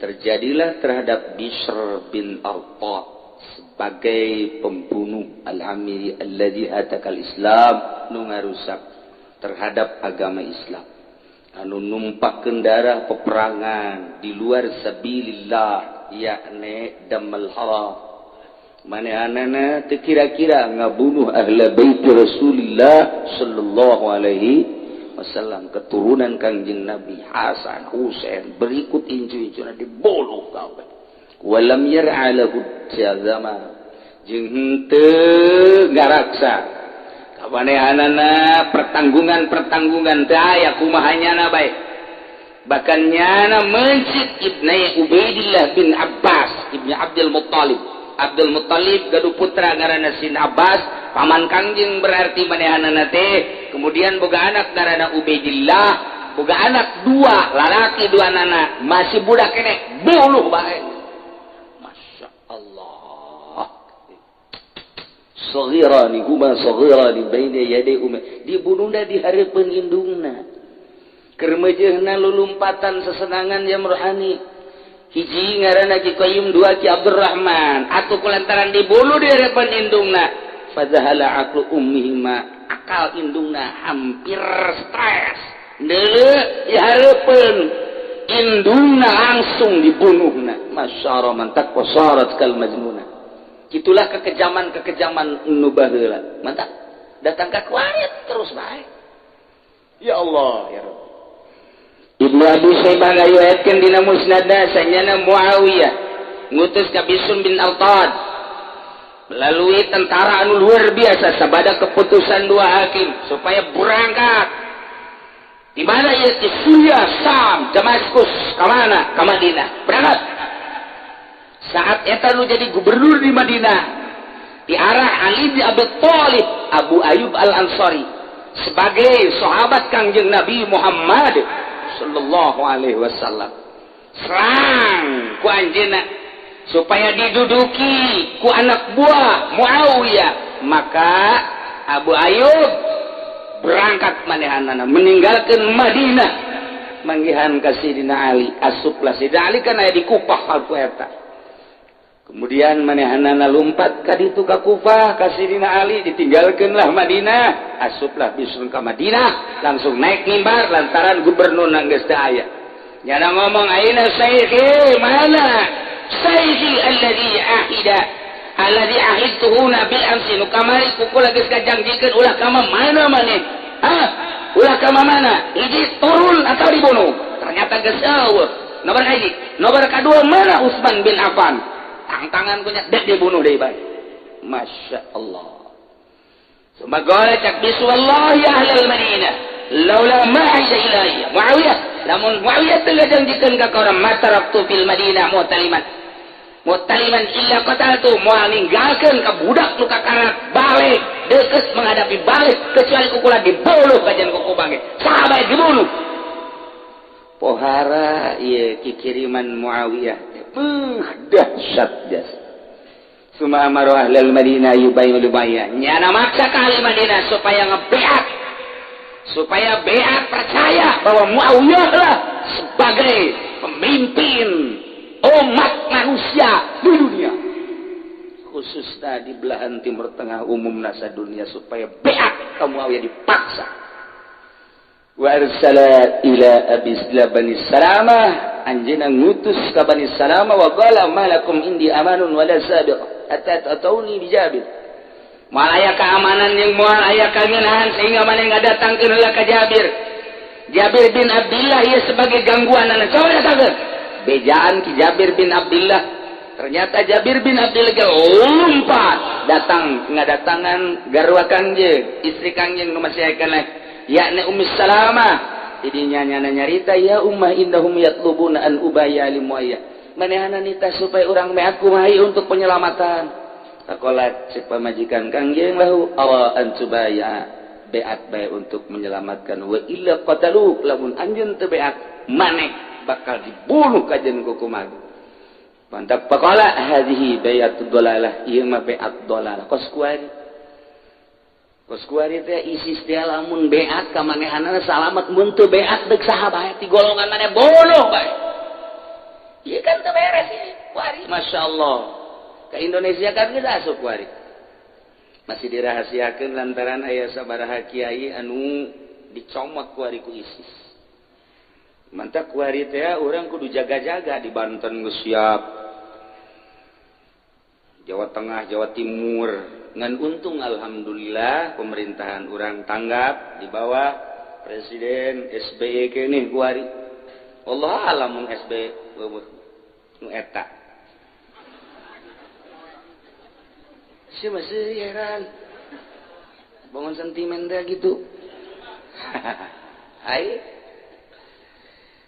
terjadilah terhadap Bishr bin Arta sebagai pembunuh al-amiri alladzi hatakal Islam, nu ngarusak terhadap agama Islam, anu numpahkeun darah peperangan di luar sabilillah, yakni damal haram. Manehanana teu kira-kira ngabunuh ahla bait Rasulillah sallallahu alaihi wasallam, keturunan Kangjeng Nabi Hasan, Husain, berikut incu-incuna dibunuh kabeh. Walam yar'a lahu zaman, jeung henteu ngaraksa kamanehanana pertanggungan-pertanggungan teu aya kumaha nyana bae. Bahkan nyana mencit Ibnu Ubaidillah bin Abbas Ibnu Abdul Muttalib. Abdul Muttalib gaduh putra ngaranna Sin Abbas, paman Kangjeng berarti manehanana teh. Kemudian boga anak ngaranna Ubaidillah, boga anak dua lalaki, dua nana masih budak keneh, bunuh bae. Masya Allah, saghirani huma saghirani baina yaday ummi, dibunuhna di hareupeun indungna. Keur meujeuhna lulumpatan sesenangan jam rohani, hiji ngaranna Ki Qayyim, dua Ki Abdurrahman. Atuh kulantaran dibunuh di hareupeun indungna, fadzahala aqlu ummihima, akal indungna hampir stres. Deuleu di hareupeun indungna langsung dibunuhna. Masyara mantak wasarat kal majnuna. Itulah kekejaman-kekejaman nu baheula. Mantap datang ka kuarit terus bae. Ya Allah ya Rabb. Ibnu Abi Syaibah ngariwayatkeun dina musnadna, sanyana Muawiyah ngutus ka Bisr bin Artad melalui tentara anu luar biasa sabada keputusan dua hakim supaya berangkat di mana ya, di Suriah, Sam, Damaskus, ke mana? Ke Madinah. Berangkat. Saat eta nu jadi gubernur di Madinah di arah Ali bin Abi Thalib, Abu Ayyub Al Ansari sebagai sahabat Kangjeng Nabi Muhammad sallallahu alaihi wasallam, serang ku anjeunna supaya diduduki ku anak buah Muawiyah. Maka Abu Ayyub berangkat manehanana meninggalkan Madinah, manggihan ka Sidina Ali. Asuplah Sidina Ali kan aya di Kufah ku eta. Kemudian manehanana lumpat ka ditu ka Kufah ka Sidina Ali, ditinggalkeunlah Madinah. Asuplah Bisr ka Madinah, langsung naik mimbar lantaran gubernur geus teu aya. Nyana ngomong, "Aina sayyidi, mana sayyidi alladhi ahida, alladhi ahidtuhuna bil amsi, nu kamari ku kula geus kajangjikeun ulah ka mana maneh? Hah, ulah ka mana? Hiji, turun atau dibunuh." Ternyata geus eueuh. Nomor hiji, nomor kedua, mana Utsman bin Affan? Tantangan punya dek dibunuh deui bae. Masya Allah. Summa cak bisu, "Wallahi ahlal Madinah laula ma ahida ilayya Muawiyah," lamun Muawiyah teu ngajanjikeun ka urang, "ma taraktu fil Madinah mu'taliman mu'taliman illa qataltu," moal ninggalkeun ka budak nu kakarak balik deket menghadapi balik kecuali ku kula dibunuh kajian kuku bangke sahabat dibunuh. Pohara ieu kikiriman Muawiyah, beuh, dahsyat jasa. Summa amara ahlal Madinah yubayyi'u Muawiyah, nyana maksa ka ahli Madinah supaya ngebeat, supaya beat percaya bahwa Muawiyah lah sebagai pemimpin umat manusia di dunia, khususnya di belahan Timur Tengah, umum nasa dunia, supaya beat ka Muawiyah dipaksa. Wa arsala ila abi Bani Salamah, anjeunna ngutus ka Bani Salamah, wa qala, "Malakum indi amanun wala sabiq hatta tatuni bi Jabir." Moal aya keamanan yang moal aya kangenahan sehingga maneh ngadatangkeun heula ka Jabir, Jabir bin Abdullah ieu sebagai gangguan anak. Coba datangkeun bejaan ki Jabir bin Abdullah. Ternyata Jabir bin Abdullah ge lompat datang ngadatangan garwa Kangjeng, istri Kangjeng nu masih aya keneh, yakni Ummi Salamah. Didinya nyana nyarita, "Ya ummah, innahum yatlubuna an ubaya li Muayyah," manehana nita supaya urang meat kumaha untuk penyelamatan. Sakola cek pamajikan Kangjeng lahu, "Awa an tubaya, beat bae untuk menyelamatkan, wa illa qatalu," lamun anjeun teu beat maneh. bakal dibunuh kajen ku kumaha. Mantap faqala hadhihi bai'atud dalalah, ieu mah bai'at dalalah kos kuari. Kos kuari teh ISIS teh lamun baiat ka manehanana salamat, mun teu baiat deuk saha bae ti golongan maneh bunuh bae. Ieu kan teu beres ieu kuari. Masyaallah. Ka Indonesia kan geus asup kuari. Masih dirahasiakeun lantaran aya sabaraha kiai anu dicomot kuari ku ISIS. Mantap kuari teh urang kudu jaga-jaga di Banten geus siap. Jawa Tengah, Jawa Timur. Ngan untung alhamdulillah pemerintahan urang tanggap di bawah Presiden SBY keneh kuari. Allah alam mun SBY nu eta. Si masih heran bangun sentimen teh gitu. Hai,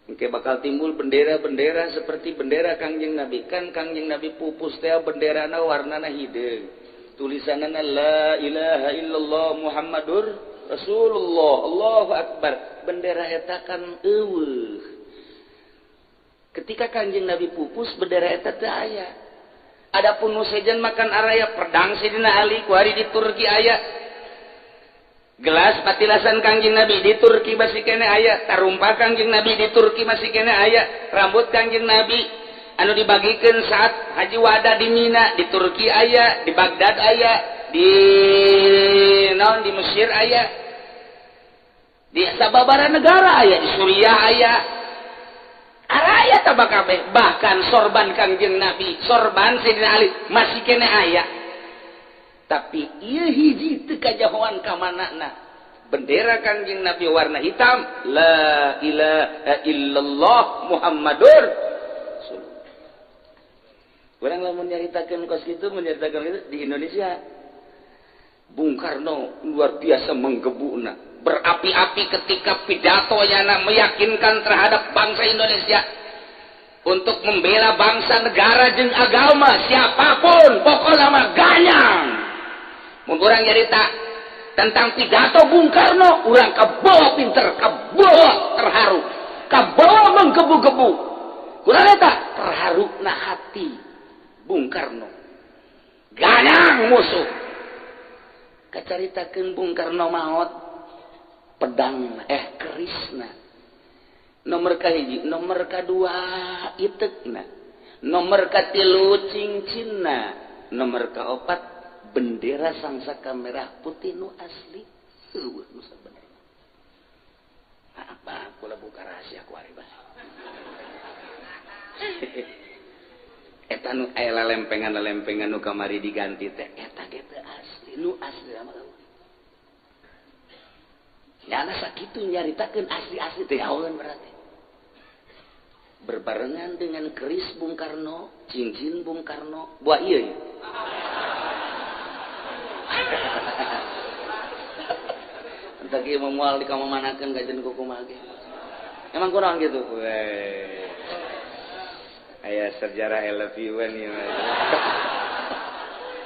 engke bakal timbul bendera-bendera seperti bendera Kangjeng Nabi. Kan Kangjeng Nabi pupus teh benderana warnana hideung, tulisanana la ilaha illallah Muhammadur Rasulullah, Allahu akbar. Bendera eta kan eueuh. Ketika Kangjeng Nabi pupus bendera eta teu aya. Adapun nu sejen makan araya pedang Sidina Ali kuari di Turki aya. Gelas patilasan Kangjeng Nabi di Turki masih kene aya, tarumpa Kangjeng Nabi di Turki masih kene aya, rambut Kangjeng Nabi anu dibagikeun saat haji wada di Mina di Turki aya, di Baghdad aya, di naon di Mesir aya, di sababaraha negara aya, di Suriah aya. Araya tabakabeh, bahkan sorban Kangjeng Nabi, sorban Sidina Ali masih kene aya. Tapi ieu hiji teu kajahoan ka manana. Bendera Kangjeng Nabi warna hitam, la ilaha illallah Muhammadur Rasulullah. Urang lamun nyaritakeun kos kitu, menyaritakeun kitu di Indonesia. Bung Karno luar biasa menggebukna, berapi-api ketika pidato yana meyakinkan terhadap bangsa Indonesia untuk membela bangsa, negara jeung agama siapapun, pokoknya mah ganyang. Mun urang nyarita tentang pidato Bung Karno, urang kabawa pinter, kabawa terharu, kabawa menggebu-gebu. Kurang eta terharu na hati Bung Karno, ganyang musuh. Kacaritakeun Bung Karno maot, pedang kerisna nomor kahiji, nomor kadua itekna, nomor katilu cincinna, nomor kaopat bendera sangsaka merah putih nu asli. Eueuh nu sabenerna. Apa kula buka rahasia ku ari bae. Eta nu aya lempengan-lempengan nu kamari diganti teh eta ge teu asli, nu asli mah nyana sakitu nyaritakeun asli-asli teh haweun berarti. Berbarengan dengan keris Bung Karno, cincin Bung Karno, buah ieu ya. Entar ieu moal dikamamanakeun ka jeung kumaha ge. Emang kurang gitu. Weh. Aya sejarah LV1 ieu mah.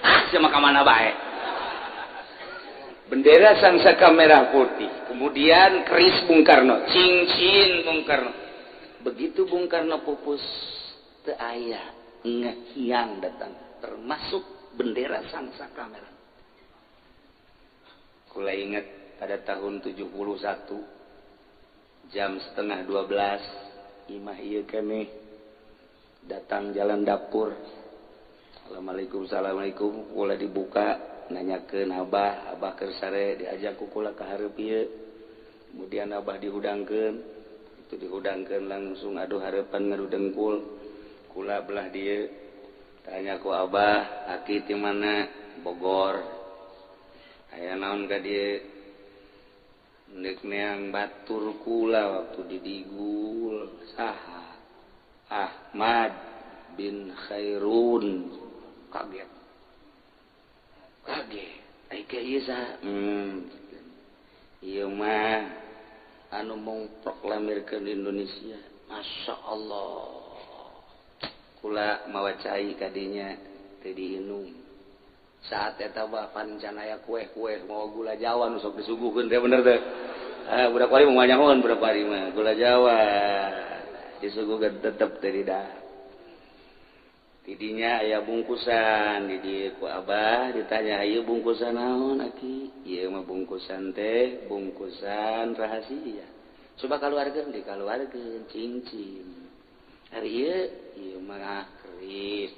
Ah, sia mah ka mana bae. Bendera sangsaka merah putih, kemudian keris Bung Karno, cincin Bung Karno. Begitu Bung Karno pupus, teu aya ngehiang datang, termasuk bendera sangsaka merah. Kula ingat pada tahun 71 jam 11:30 imah ieu keneh datang jalan dapur. Assalamualaikum, assalamualaikum. Kula dibuka, nanyakeun abah, abah keur sare, diajak ku kula ka hareup ieu. Kemudian abah dihudangkeun, itu dihudangkeun langsung aduh hareupan ngadu dengkul. Kula belah dieu. Tanya ku abah, aki ti mana? Bogor. Aya naon ka dieu? Neuk neang batur kula waktu didigul. Saha? Ahmad bin Khairun. Kaget. Kaget. Ai ka ieu saha? Ieu mah anu mengproklamirkeun Indonesia. Masya Allah. Kula mawa cai kadinya teu diinum. Saat eta bah pan can aya kue-kue mau gula Jawa nu sok disuguhkeun teh, bener teh. Ah, budak wari mah nyahoan, budak wari mah gula Jawa. Disuguhkeun tetep teu didahar. Tidinya aya bungkusan di dieu ku abah ditanya ieu bungkusan naon aki? Ieu mah bungkusan teh bungkusan rahasia. Coba kaluarkeun dikaluarkeun cincin. Ari ieu ieu mah keris.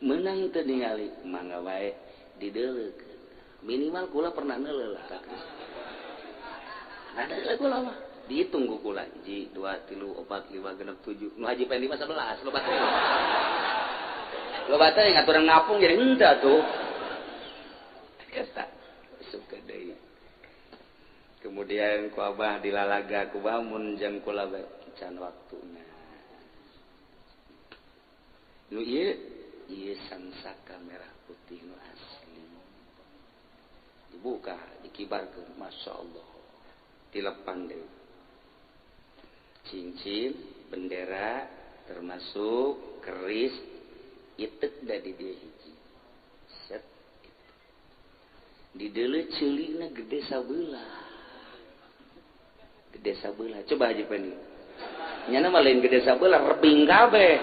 Menang teu ningali mangga wae dideulekeun. Minimal kula pernah neuleuh lah. Nah, deuleuh kula mah. Dihitung ku kula hiji 2 3 4 5 6 7. Nu haji pendi mah 11 loba teh. Loba teh ngaturan ngapung jadi henteu atuh. Eta suka deui. Kemudian ku abah dilalaga ku bamun jang kula bae can waktuna. Nu ieu ieu sangsaka merah putih nu asli. Dibuka, dikibarkeun, Masya Allah. Dilepang deui. Cincin, bendera, termasuk keris, itek da di dieu hiji. Set. Di deuleu ceulina gede sabelah. Gede sabelah. Coba aja pening. Nyana mah lain gede sabelah, rebing kabeh.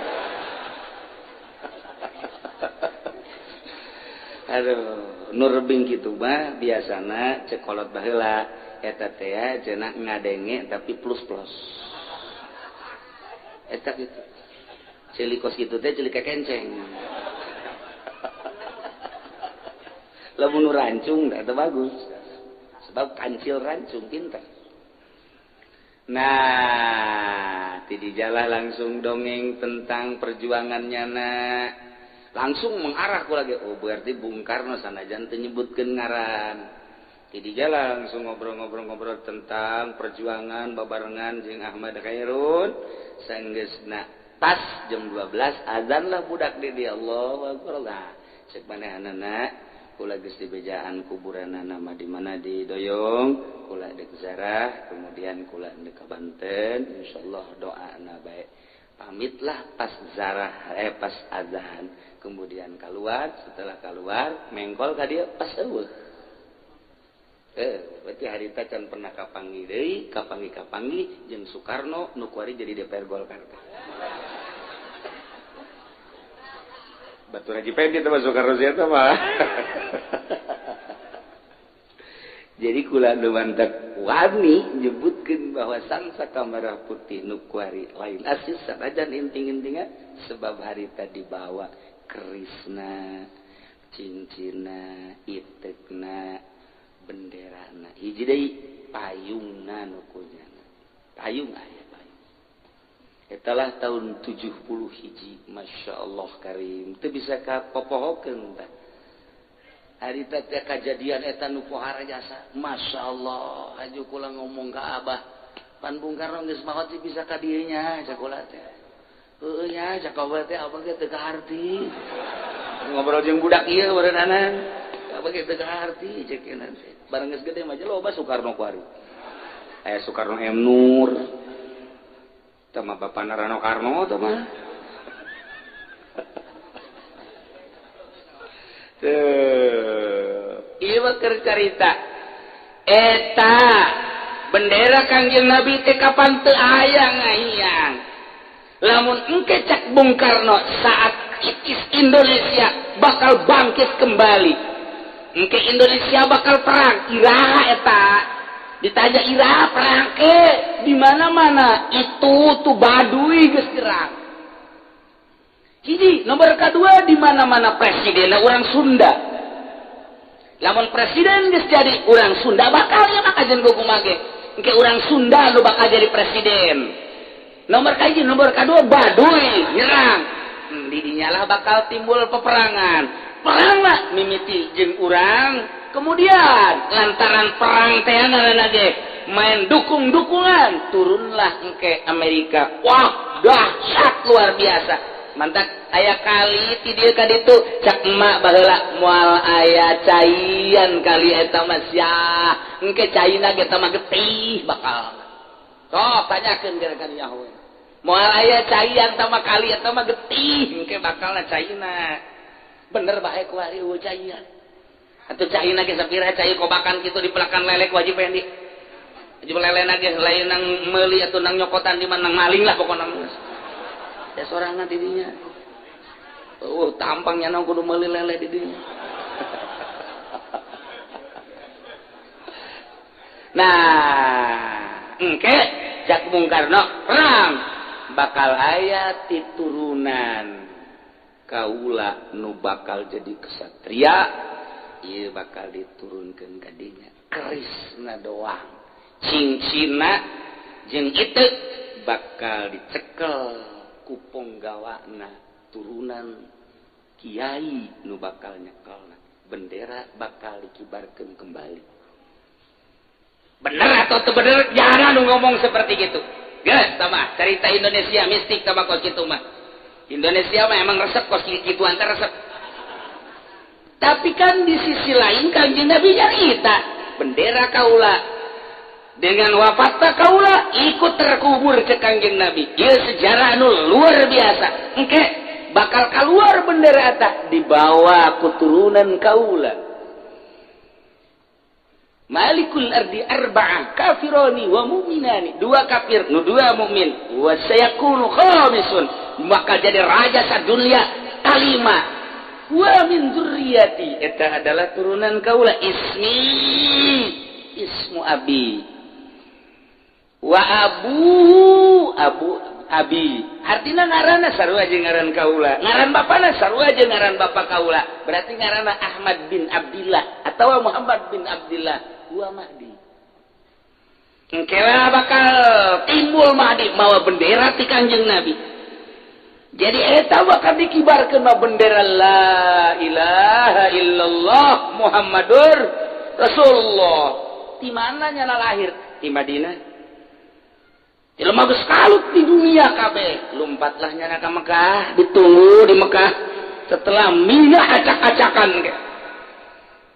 Aduh, nu rebing kitu mah biasana cek kolot baheula eta teh cenah ngadenge tapi plus-plus. Eta kitu. Ceuli kos kitu teh ceuli kekenceng. Lamun nu rancung eta bagus. Sebab kancil rancung pinter. Nah, ti dijalah langsung dongeng tentang perjuangannya na. Langsung mengarah ku lagi. Oh, berarti Bung Karno sanajan teu nyebutkeun ngaran. Ti dijalah langsung ngobrol-ngobrol-ngobrol tentang perjuangan babarengan jeung Ahmad Khairun. Sanggeusna pas jam 12 azan lah budak di dia. Allahu akbar lah. Cek manehanana kula geus dibejaan kuburanana mah di mana di Doyong, kula deuk zarah, kemudian kula deuk ka Banten, insyaallah doana bae. Pamitlah pas zarah pas azan, kemudian keluar, setelah keluar mengkol ka dieu pas eueuh. Berarti harita can pernah kapanggih deui, kapanggih-kapanggih jeung Soekarno nu kuari jadi DPR Golkar. Batur Haji Pendi teh Soekarno sia teh mah. Jadi kula nu mantak wani nyebutkeun bahwa sangsaka merah putih nu kuari lain asis sanajan inting-intingan sebab harita dibawa kerisna, cincinna, itekna, benderana. Hiji deui payungna nu kunyana. Payung aya payung. Etalah tahun 70 hiji, Masya Allah karim. Teu bisa kapopohokeun tah. Harita teh kajadian eta nu pohara jasa. Masya Allah, haju kula ngomong ka abah. Pan Bung Karno geus maot bisa ka dieu nya cak kula teh. Heueuh nya cak abah teh abah ge teu kaharti. Ngobrol jeung budak ieu bareunana. Abah ge teu kaharti cek teh. Bareng geus gede mah loba Soekarno kuari. Aya Soekarno M Nur. Tah mah bapana Rano Karno tah mah. Tuh, ieu mah keur carita. Eta bendera Kangjeng Nabi teh kapan teu aya ngahiyang. Lamun engke cak Bung Karno saat ikis Indonesia bakal bangkit kembali. Engke Indonesia bakal perang, iraha eta. Ditanya iraha perang ke di mana-mana itu tuh Baduy geus gerang. Hiji, nomor kedua di mana-mana presidenna urang Sunda. Lamun presiden geus jadi urang Sunda bakal nya mah kajen kumaha ge. Engke urang Sunda nu bakal jadi presiden. Nomor kahiji, nomor kedua Baduy nyerang. Di dinyalah bakal timbul peperangan. Perang lah mimiti jeung urang, kemudian lantaran perang teh ngaranna ge main dukung-dukungan, turunlah engke Amerika. Wah, dahsyat luar biasa. Mantak aya kali ti dieu ka ditu cak emak baheula moal aya caian kali eta mah sia. Engke caina ge mah getih bakal. Sok tanyakeun gara-gara nyaho. Moal aya caian tama kali eta mah getih engke bakalna caina. Bener bae kuari eueuh caian. Atuh caina ge sapira cai kobakan kitu dipelakan lelek wajib pendi. Lele lagi lain nang meuli atau nang nyokotan di mana, nang maling lah pokoknya ya sorangan didinya. Oh, tampangnya nang kudu meuli lele didinya. Nah, engke cak Bung Karno perang bakal aya titurunan kaula nu bakal jadi kesatria, ieu bakal diturunkeun ka dinya kerisna doang. Cincina jeung itu bakal dicekel ku ponggawana turunan kiai nu bakal nyekelna, bendera bakal dikibarkeun kembali. Bener atau teu bener jarang nu ngomong seperti gitu. Geus tah cerita Indonesia mistik tah kos kitu mah. Indonesia mah emang resep kos kitu antar resep. Tapi kan di sisi lain Kanjeng Nabi nyarita bendera kaula dengan wafatna kaula ikut terkubur ke Kangjeng Nabi. Ieu sejarah nu luar biasa. Engke bakal keluar bendera eta dibawa keturunan kaula. Malikul ardi arba'ah kafironi wa mu'minani. Dua kafir nu dua mukmin. Wa sayakunu khamisun. Bakal jadi raja sadunia kalima. Wa min dzurriyyati. Eta adalah turunan kaula ismi ismu abi. Wa abu abu abi artinya ngaranna sarua jeung ngaran kaula, ngaran bapana sarua jeung ngaran bapa kaula, berarti ngaranna Ahmad bin Abdillah atau Muhammad bin Abdillah wa Mahdi. Engke bakal timbul Mahdi mawa bendera ti Kangjeng Nabi. Jadi eta bakal dikibarkeun ma bendera la ilaha illallah Muhammadur Rasulullah. Di mana nyana lahir? Di Madinah. Jelema geus kalut di dunia kabeh, lompatlah nyana ka Mekah, ditunggu di Mekah setelah minah acak-acakan ge.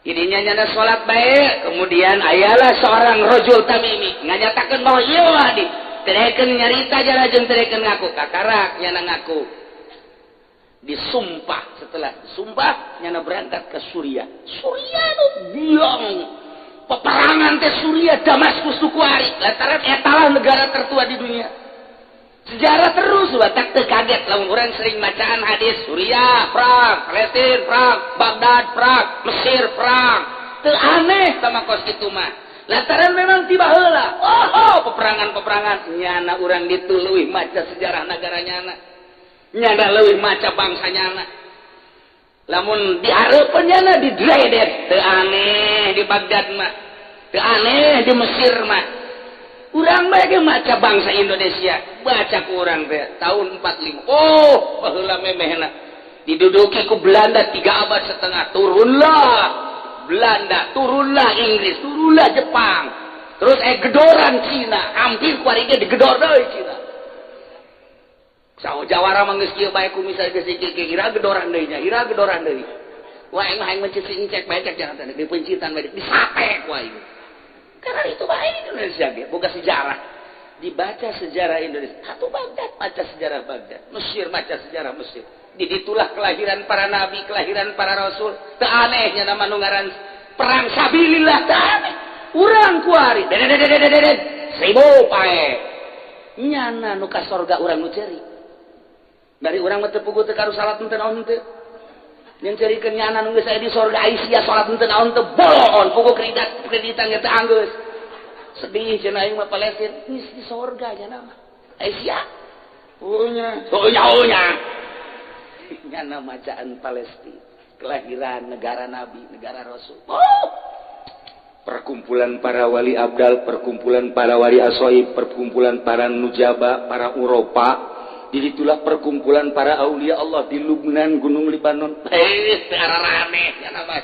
Ininya nyana salat bae, kemudian ayalah seorang rajul tamimi nganyatakeun bahwa ieu Mahdi. Terekeun nyarita jara jeung terekeun ngaku, kakarak nyana ngaku. Disumpah, setelah disumpah nyana berangkat ke Suriah. Suriah nu biang peperangan teh Suriah Damaskus tu kuari lantaran etalah negara tertua di dunia. Sejarah terus batak teu kaget lamun urang sering bacaan hadis Suriah perang, Palestina perang, Baghdad perang, Mesir perang. Teu aneh sama kos kitu mah. Lantaran memang tiba heula. Oh, peperangan-peperangan nyana urang ditu leuwih maca sejarah negara nyana. Nyana leuwih maca bangsa nyana. Lamun dihareupeun nyana di dredet teu aneh di Baghdad mah, teu aneh di Mesir mah. Urang bae ge maca bangsa Indonesia, baca ku urang teh tahun 45. Oh, baheula memehna diduduki ku Belanda 3 abad setengah, turunlah Belanda, turunlah Inggris, turunlah Jepang. Terus gedoran Cina, hampir ku ari ge digedor deui Cina. Sawo jawara mah geus kieu bae ku misal geus kieu ira gedoran deui nya, ira gedoran deui. Wah aing mah aing mencisi cek bae cek jangan di pencitan bae disate ku aing. Karena itu bae Indonesia ge boga sejarah. Dibaca sejarah Indonesia, atuh Baghdad baca sejarah Baghdad, Mesir baca sejarah Mesir. Di ditulah kelahiran para nabi, kelahiran para rasul. Teu anehnya nama nu ngaran perang sabilillah teu aneh. Urang kuari dedet seribu pae. Nyana nu ka sorga urang nu ceri. Dari urang mah teu puguh teu karu salat teu naon teu. Yang cerikeun nyana nu geus aya di sorga Aisyah salat teu naon teu bolon puguh kreditan kreditan ge teu anggeus. Sedih cenah aing mah Palestina geus di sorga nyana mah. Aisyah. Oh nya, oh nya, oh nya. Nyana macaan Palestina, kelahiran negara nabi, negara rasul. Oh. Perkumpulan para wali abdal, perkumpulan para wali asoib, perkumpulan para nujaba, para Uropa. Jadi itulah perkumpulan para aulia Allah di Lubnan, Gunung Libanon. Teu rame nya nama.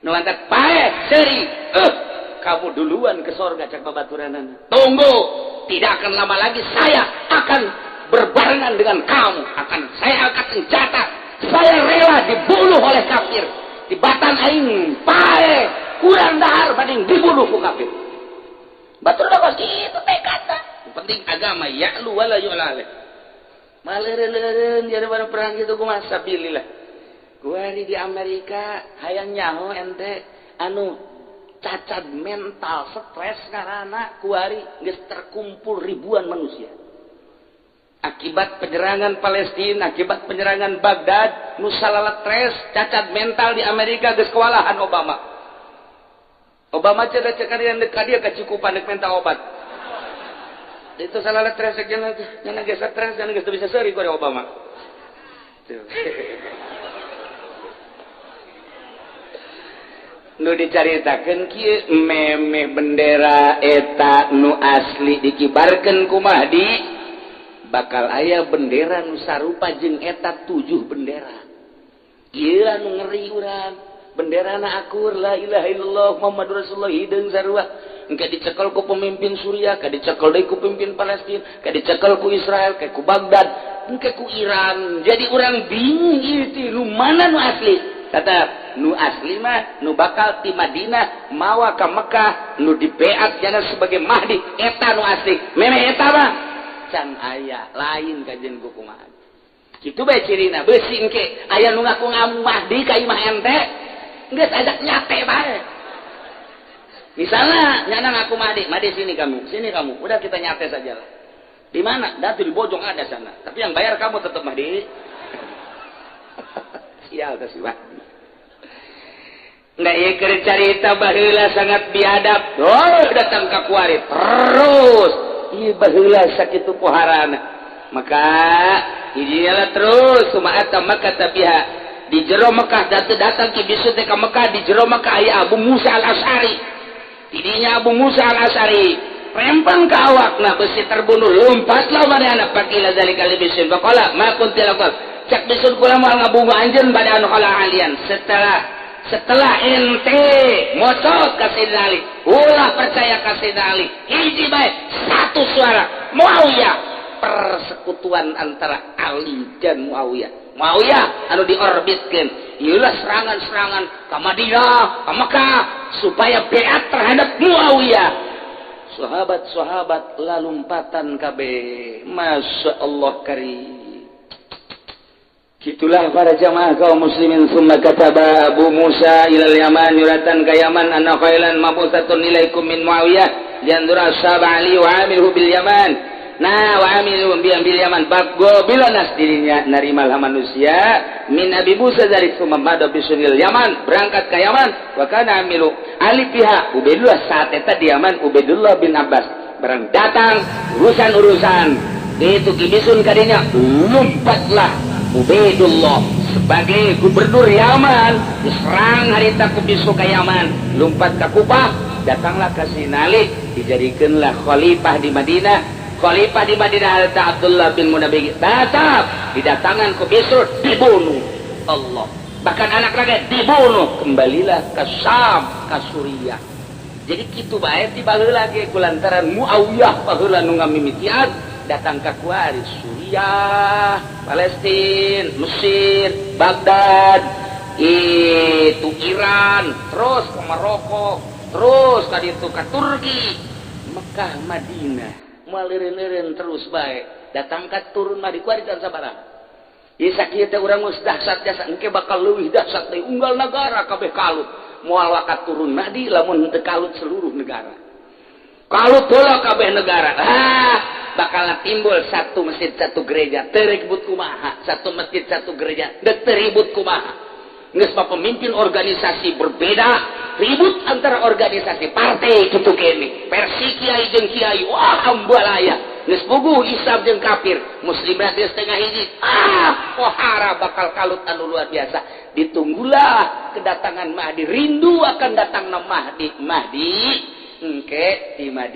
Nu mantap pae seuri. Kamu duluan ke sorga cak babaturanana. Tunggu, tidak akan lama lagi saya akan berbarengan dengan kamu. Akan saya angkat senjata. Saya rela dibunuh oleh kafir. Di batan aing pae kurang dahar banding dibunuh ku kafir. Batur dah pasti itu tekad. Penting agama ya'lu wala yu'la alaih. Maleureun-leureun jadi pada perang gitu kumaha sabilillah. Kuari di Amerika hayang nyaho ente anu Cacat mental, stres karena kuari geus terkumpul ribuan manusia akibat penyerangan Palestina, akibat penyerangan Baghdad, nu stres, cacat mental di Amerika geus kewalahan. Obama, Obama cek cek yang dekat dia kecukupan dek minta obat itu salah stres, jangan jangan geus stres, jangan geus bisa seri ku Obama. Tuh. Nu dicaritakan kieu, memeh bendera eta nu asli dikibarkeun ku Mahdi, bakal aya bendera nu sarupa jeung eta, tujuh bendera. Ieu nu ngeri urang. Bendera na akur, la ilaha illallah Muhammadur Rasulullah, hideung sarua. Engke dicekel ku pemimpin Suriah, ka dicekel deui ku pemimpin Palestina, ka dicekel ku Israel, ka ku Baghdad, engke ku Iran. Jadi urang bingung ieu teh nu mana nu asli. Tetap nu asli mah nu bakal ti Madinah mawa ka Mekah, nu dibeat jana sebagai Mahdi, eta nu asli. Memeh eta mah can aya lain kajian ku kumaha kitu bae cirina beusi. Engke aya nu ngaku ngamu Mahdi ka imah ente, geus ajak nyate bae. Misalnya nyana ngaku Mahdi, "Mahdi, sini kamu, sini kamu, udah kita nyate saja lah." "Di mana?" "Datu di Bojong ada sana, tapi yang bayar kamu tetap Mahdi." Sial teh si Mahdi. Nggak, iya, carita baheula sangat biadab. Oh, datang ke kuari terus. Iya, baheula sakitu poharana. Maka hijilah terus sumaata maka tabiha di jero Mekah datang datang ki bisu teh ka Mekah. Di jero Mekah aya Abu Musa Al-Asy'ari. Tidinya Abu Musa Al-Asy'ari rempang ke awakna besi, terbunuh. Lompatlah manehna. Faqila zalika li bisin, faqala ma kunti laqal. Cak bisun, kula moal ngabungu anjeun pada anu khala alian, setelah setelah ente mocot ka Sayyidina Ali. Ulah percaya ka Sayyidina Ali, hiji bae, satu suara Muawiyah. Persekutuan antara Ali dan Muawiyah, Muawiyah anu diorbitkeun. Iyalah, serangan-serangan ke Madinah, ke Mekah supaya beat terhadap Muawiyah. Sahabat-sahabat lalumpatan kabeh. Masya Allah karim. Gitulah para jamaah kaum muslimin. Summa kataba Abu Musa ilal Yaman, nyuratan ka Yaman, anna khailan mabusatun ilaikum min Muawiyah liandura ashab Ali wa amilhu bil Yaman. Nah, wa amilu bil Yaman bago bila nas dirinya narimalah manusia min Abi Musa dari summa mada bisunil Yaman, berangkat ke Yaman. Wa kana amilu Ali pihak Ubaidullah, saat eta di Yaman Ubaidullah bin Abbas. Barang datang urusan-urusan itu kibisun kadinya, lompatlah Ubaidullah sebagai gubernur Yaman. Diserang harita ku bisu ke Yaman, lompat ke Kupah, datanglah ke Sinali, dijadikanlah khalifah di Madinah. Khalifah di Madinah harita Abdullah bin Munabbih tetap didatangan ku Bisr, dibunuh Allah, bahkan anak lagi dibunuh. Kembalilah ke Syam, ke Suriah. Jadi kitu bae ti baheula ge, kulantaran Muawiyah baheula nu ngamimitian datang ke kuari Suriah, Palestina, Mesir, Baghdad, itu Iran, terus ke Maroko, terus tadi itu ke Turki, Mekah, Madinah, malirin-lirin terus baik. Datang ke turun mah di kuari dan sabaraha. Ieu sakieu teh urang geus dahsyat jasa, engke bakal leuwih dahsyat deui, unggal nagara kabeh kalut. Moal wakat turun Mahdi lamun henteu kalut seluruh negara. Kalut heula kabeh negara. Ah, bakal timbul satu masjid satu gereja, teu ribut kumaha? Satu masjid satu gereja, dek teu ribut kumaha? Geus mah pemimpin organisasi berbeda, ribut antara organisasi partai kitu kene. Versi kiai jeung kiai, wah ambalaya. Geus puguh Islam jeung kafir, muslim berarti setengah hiji. Ah, pohara bakal kalut anu luar biasa. Ditunggulah kedatangan Mahdi, rindu akan datangna Mahdi. Mahdi engke di Madinah.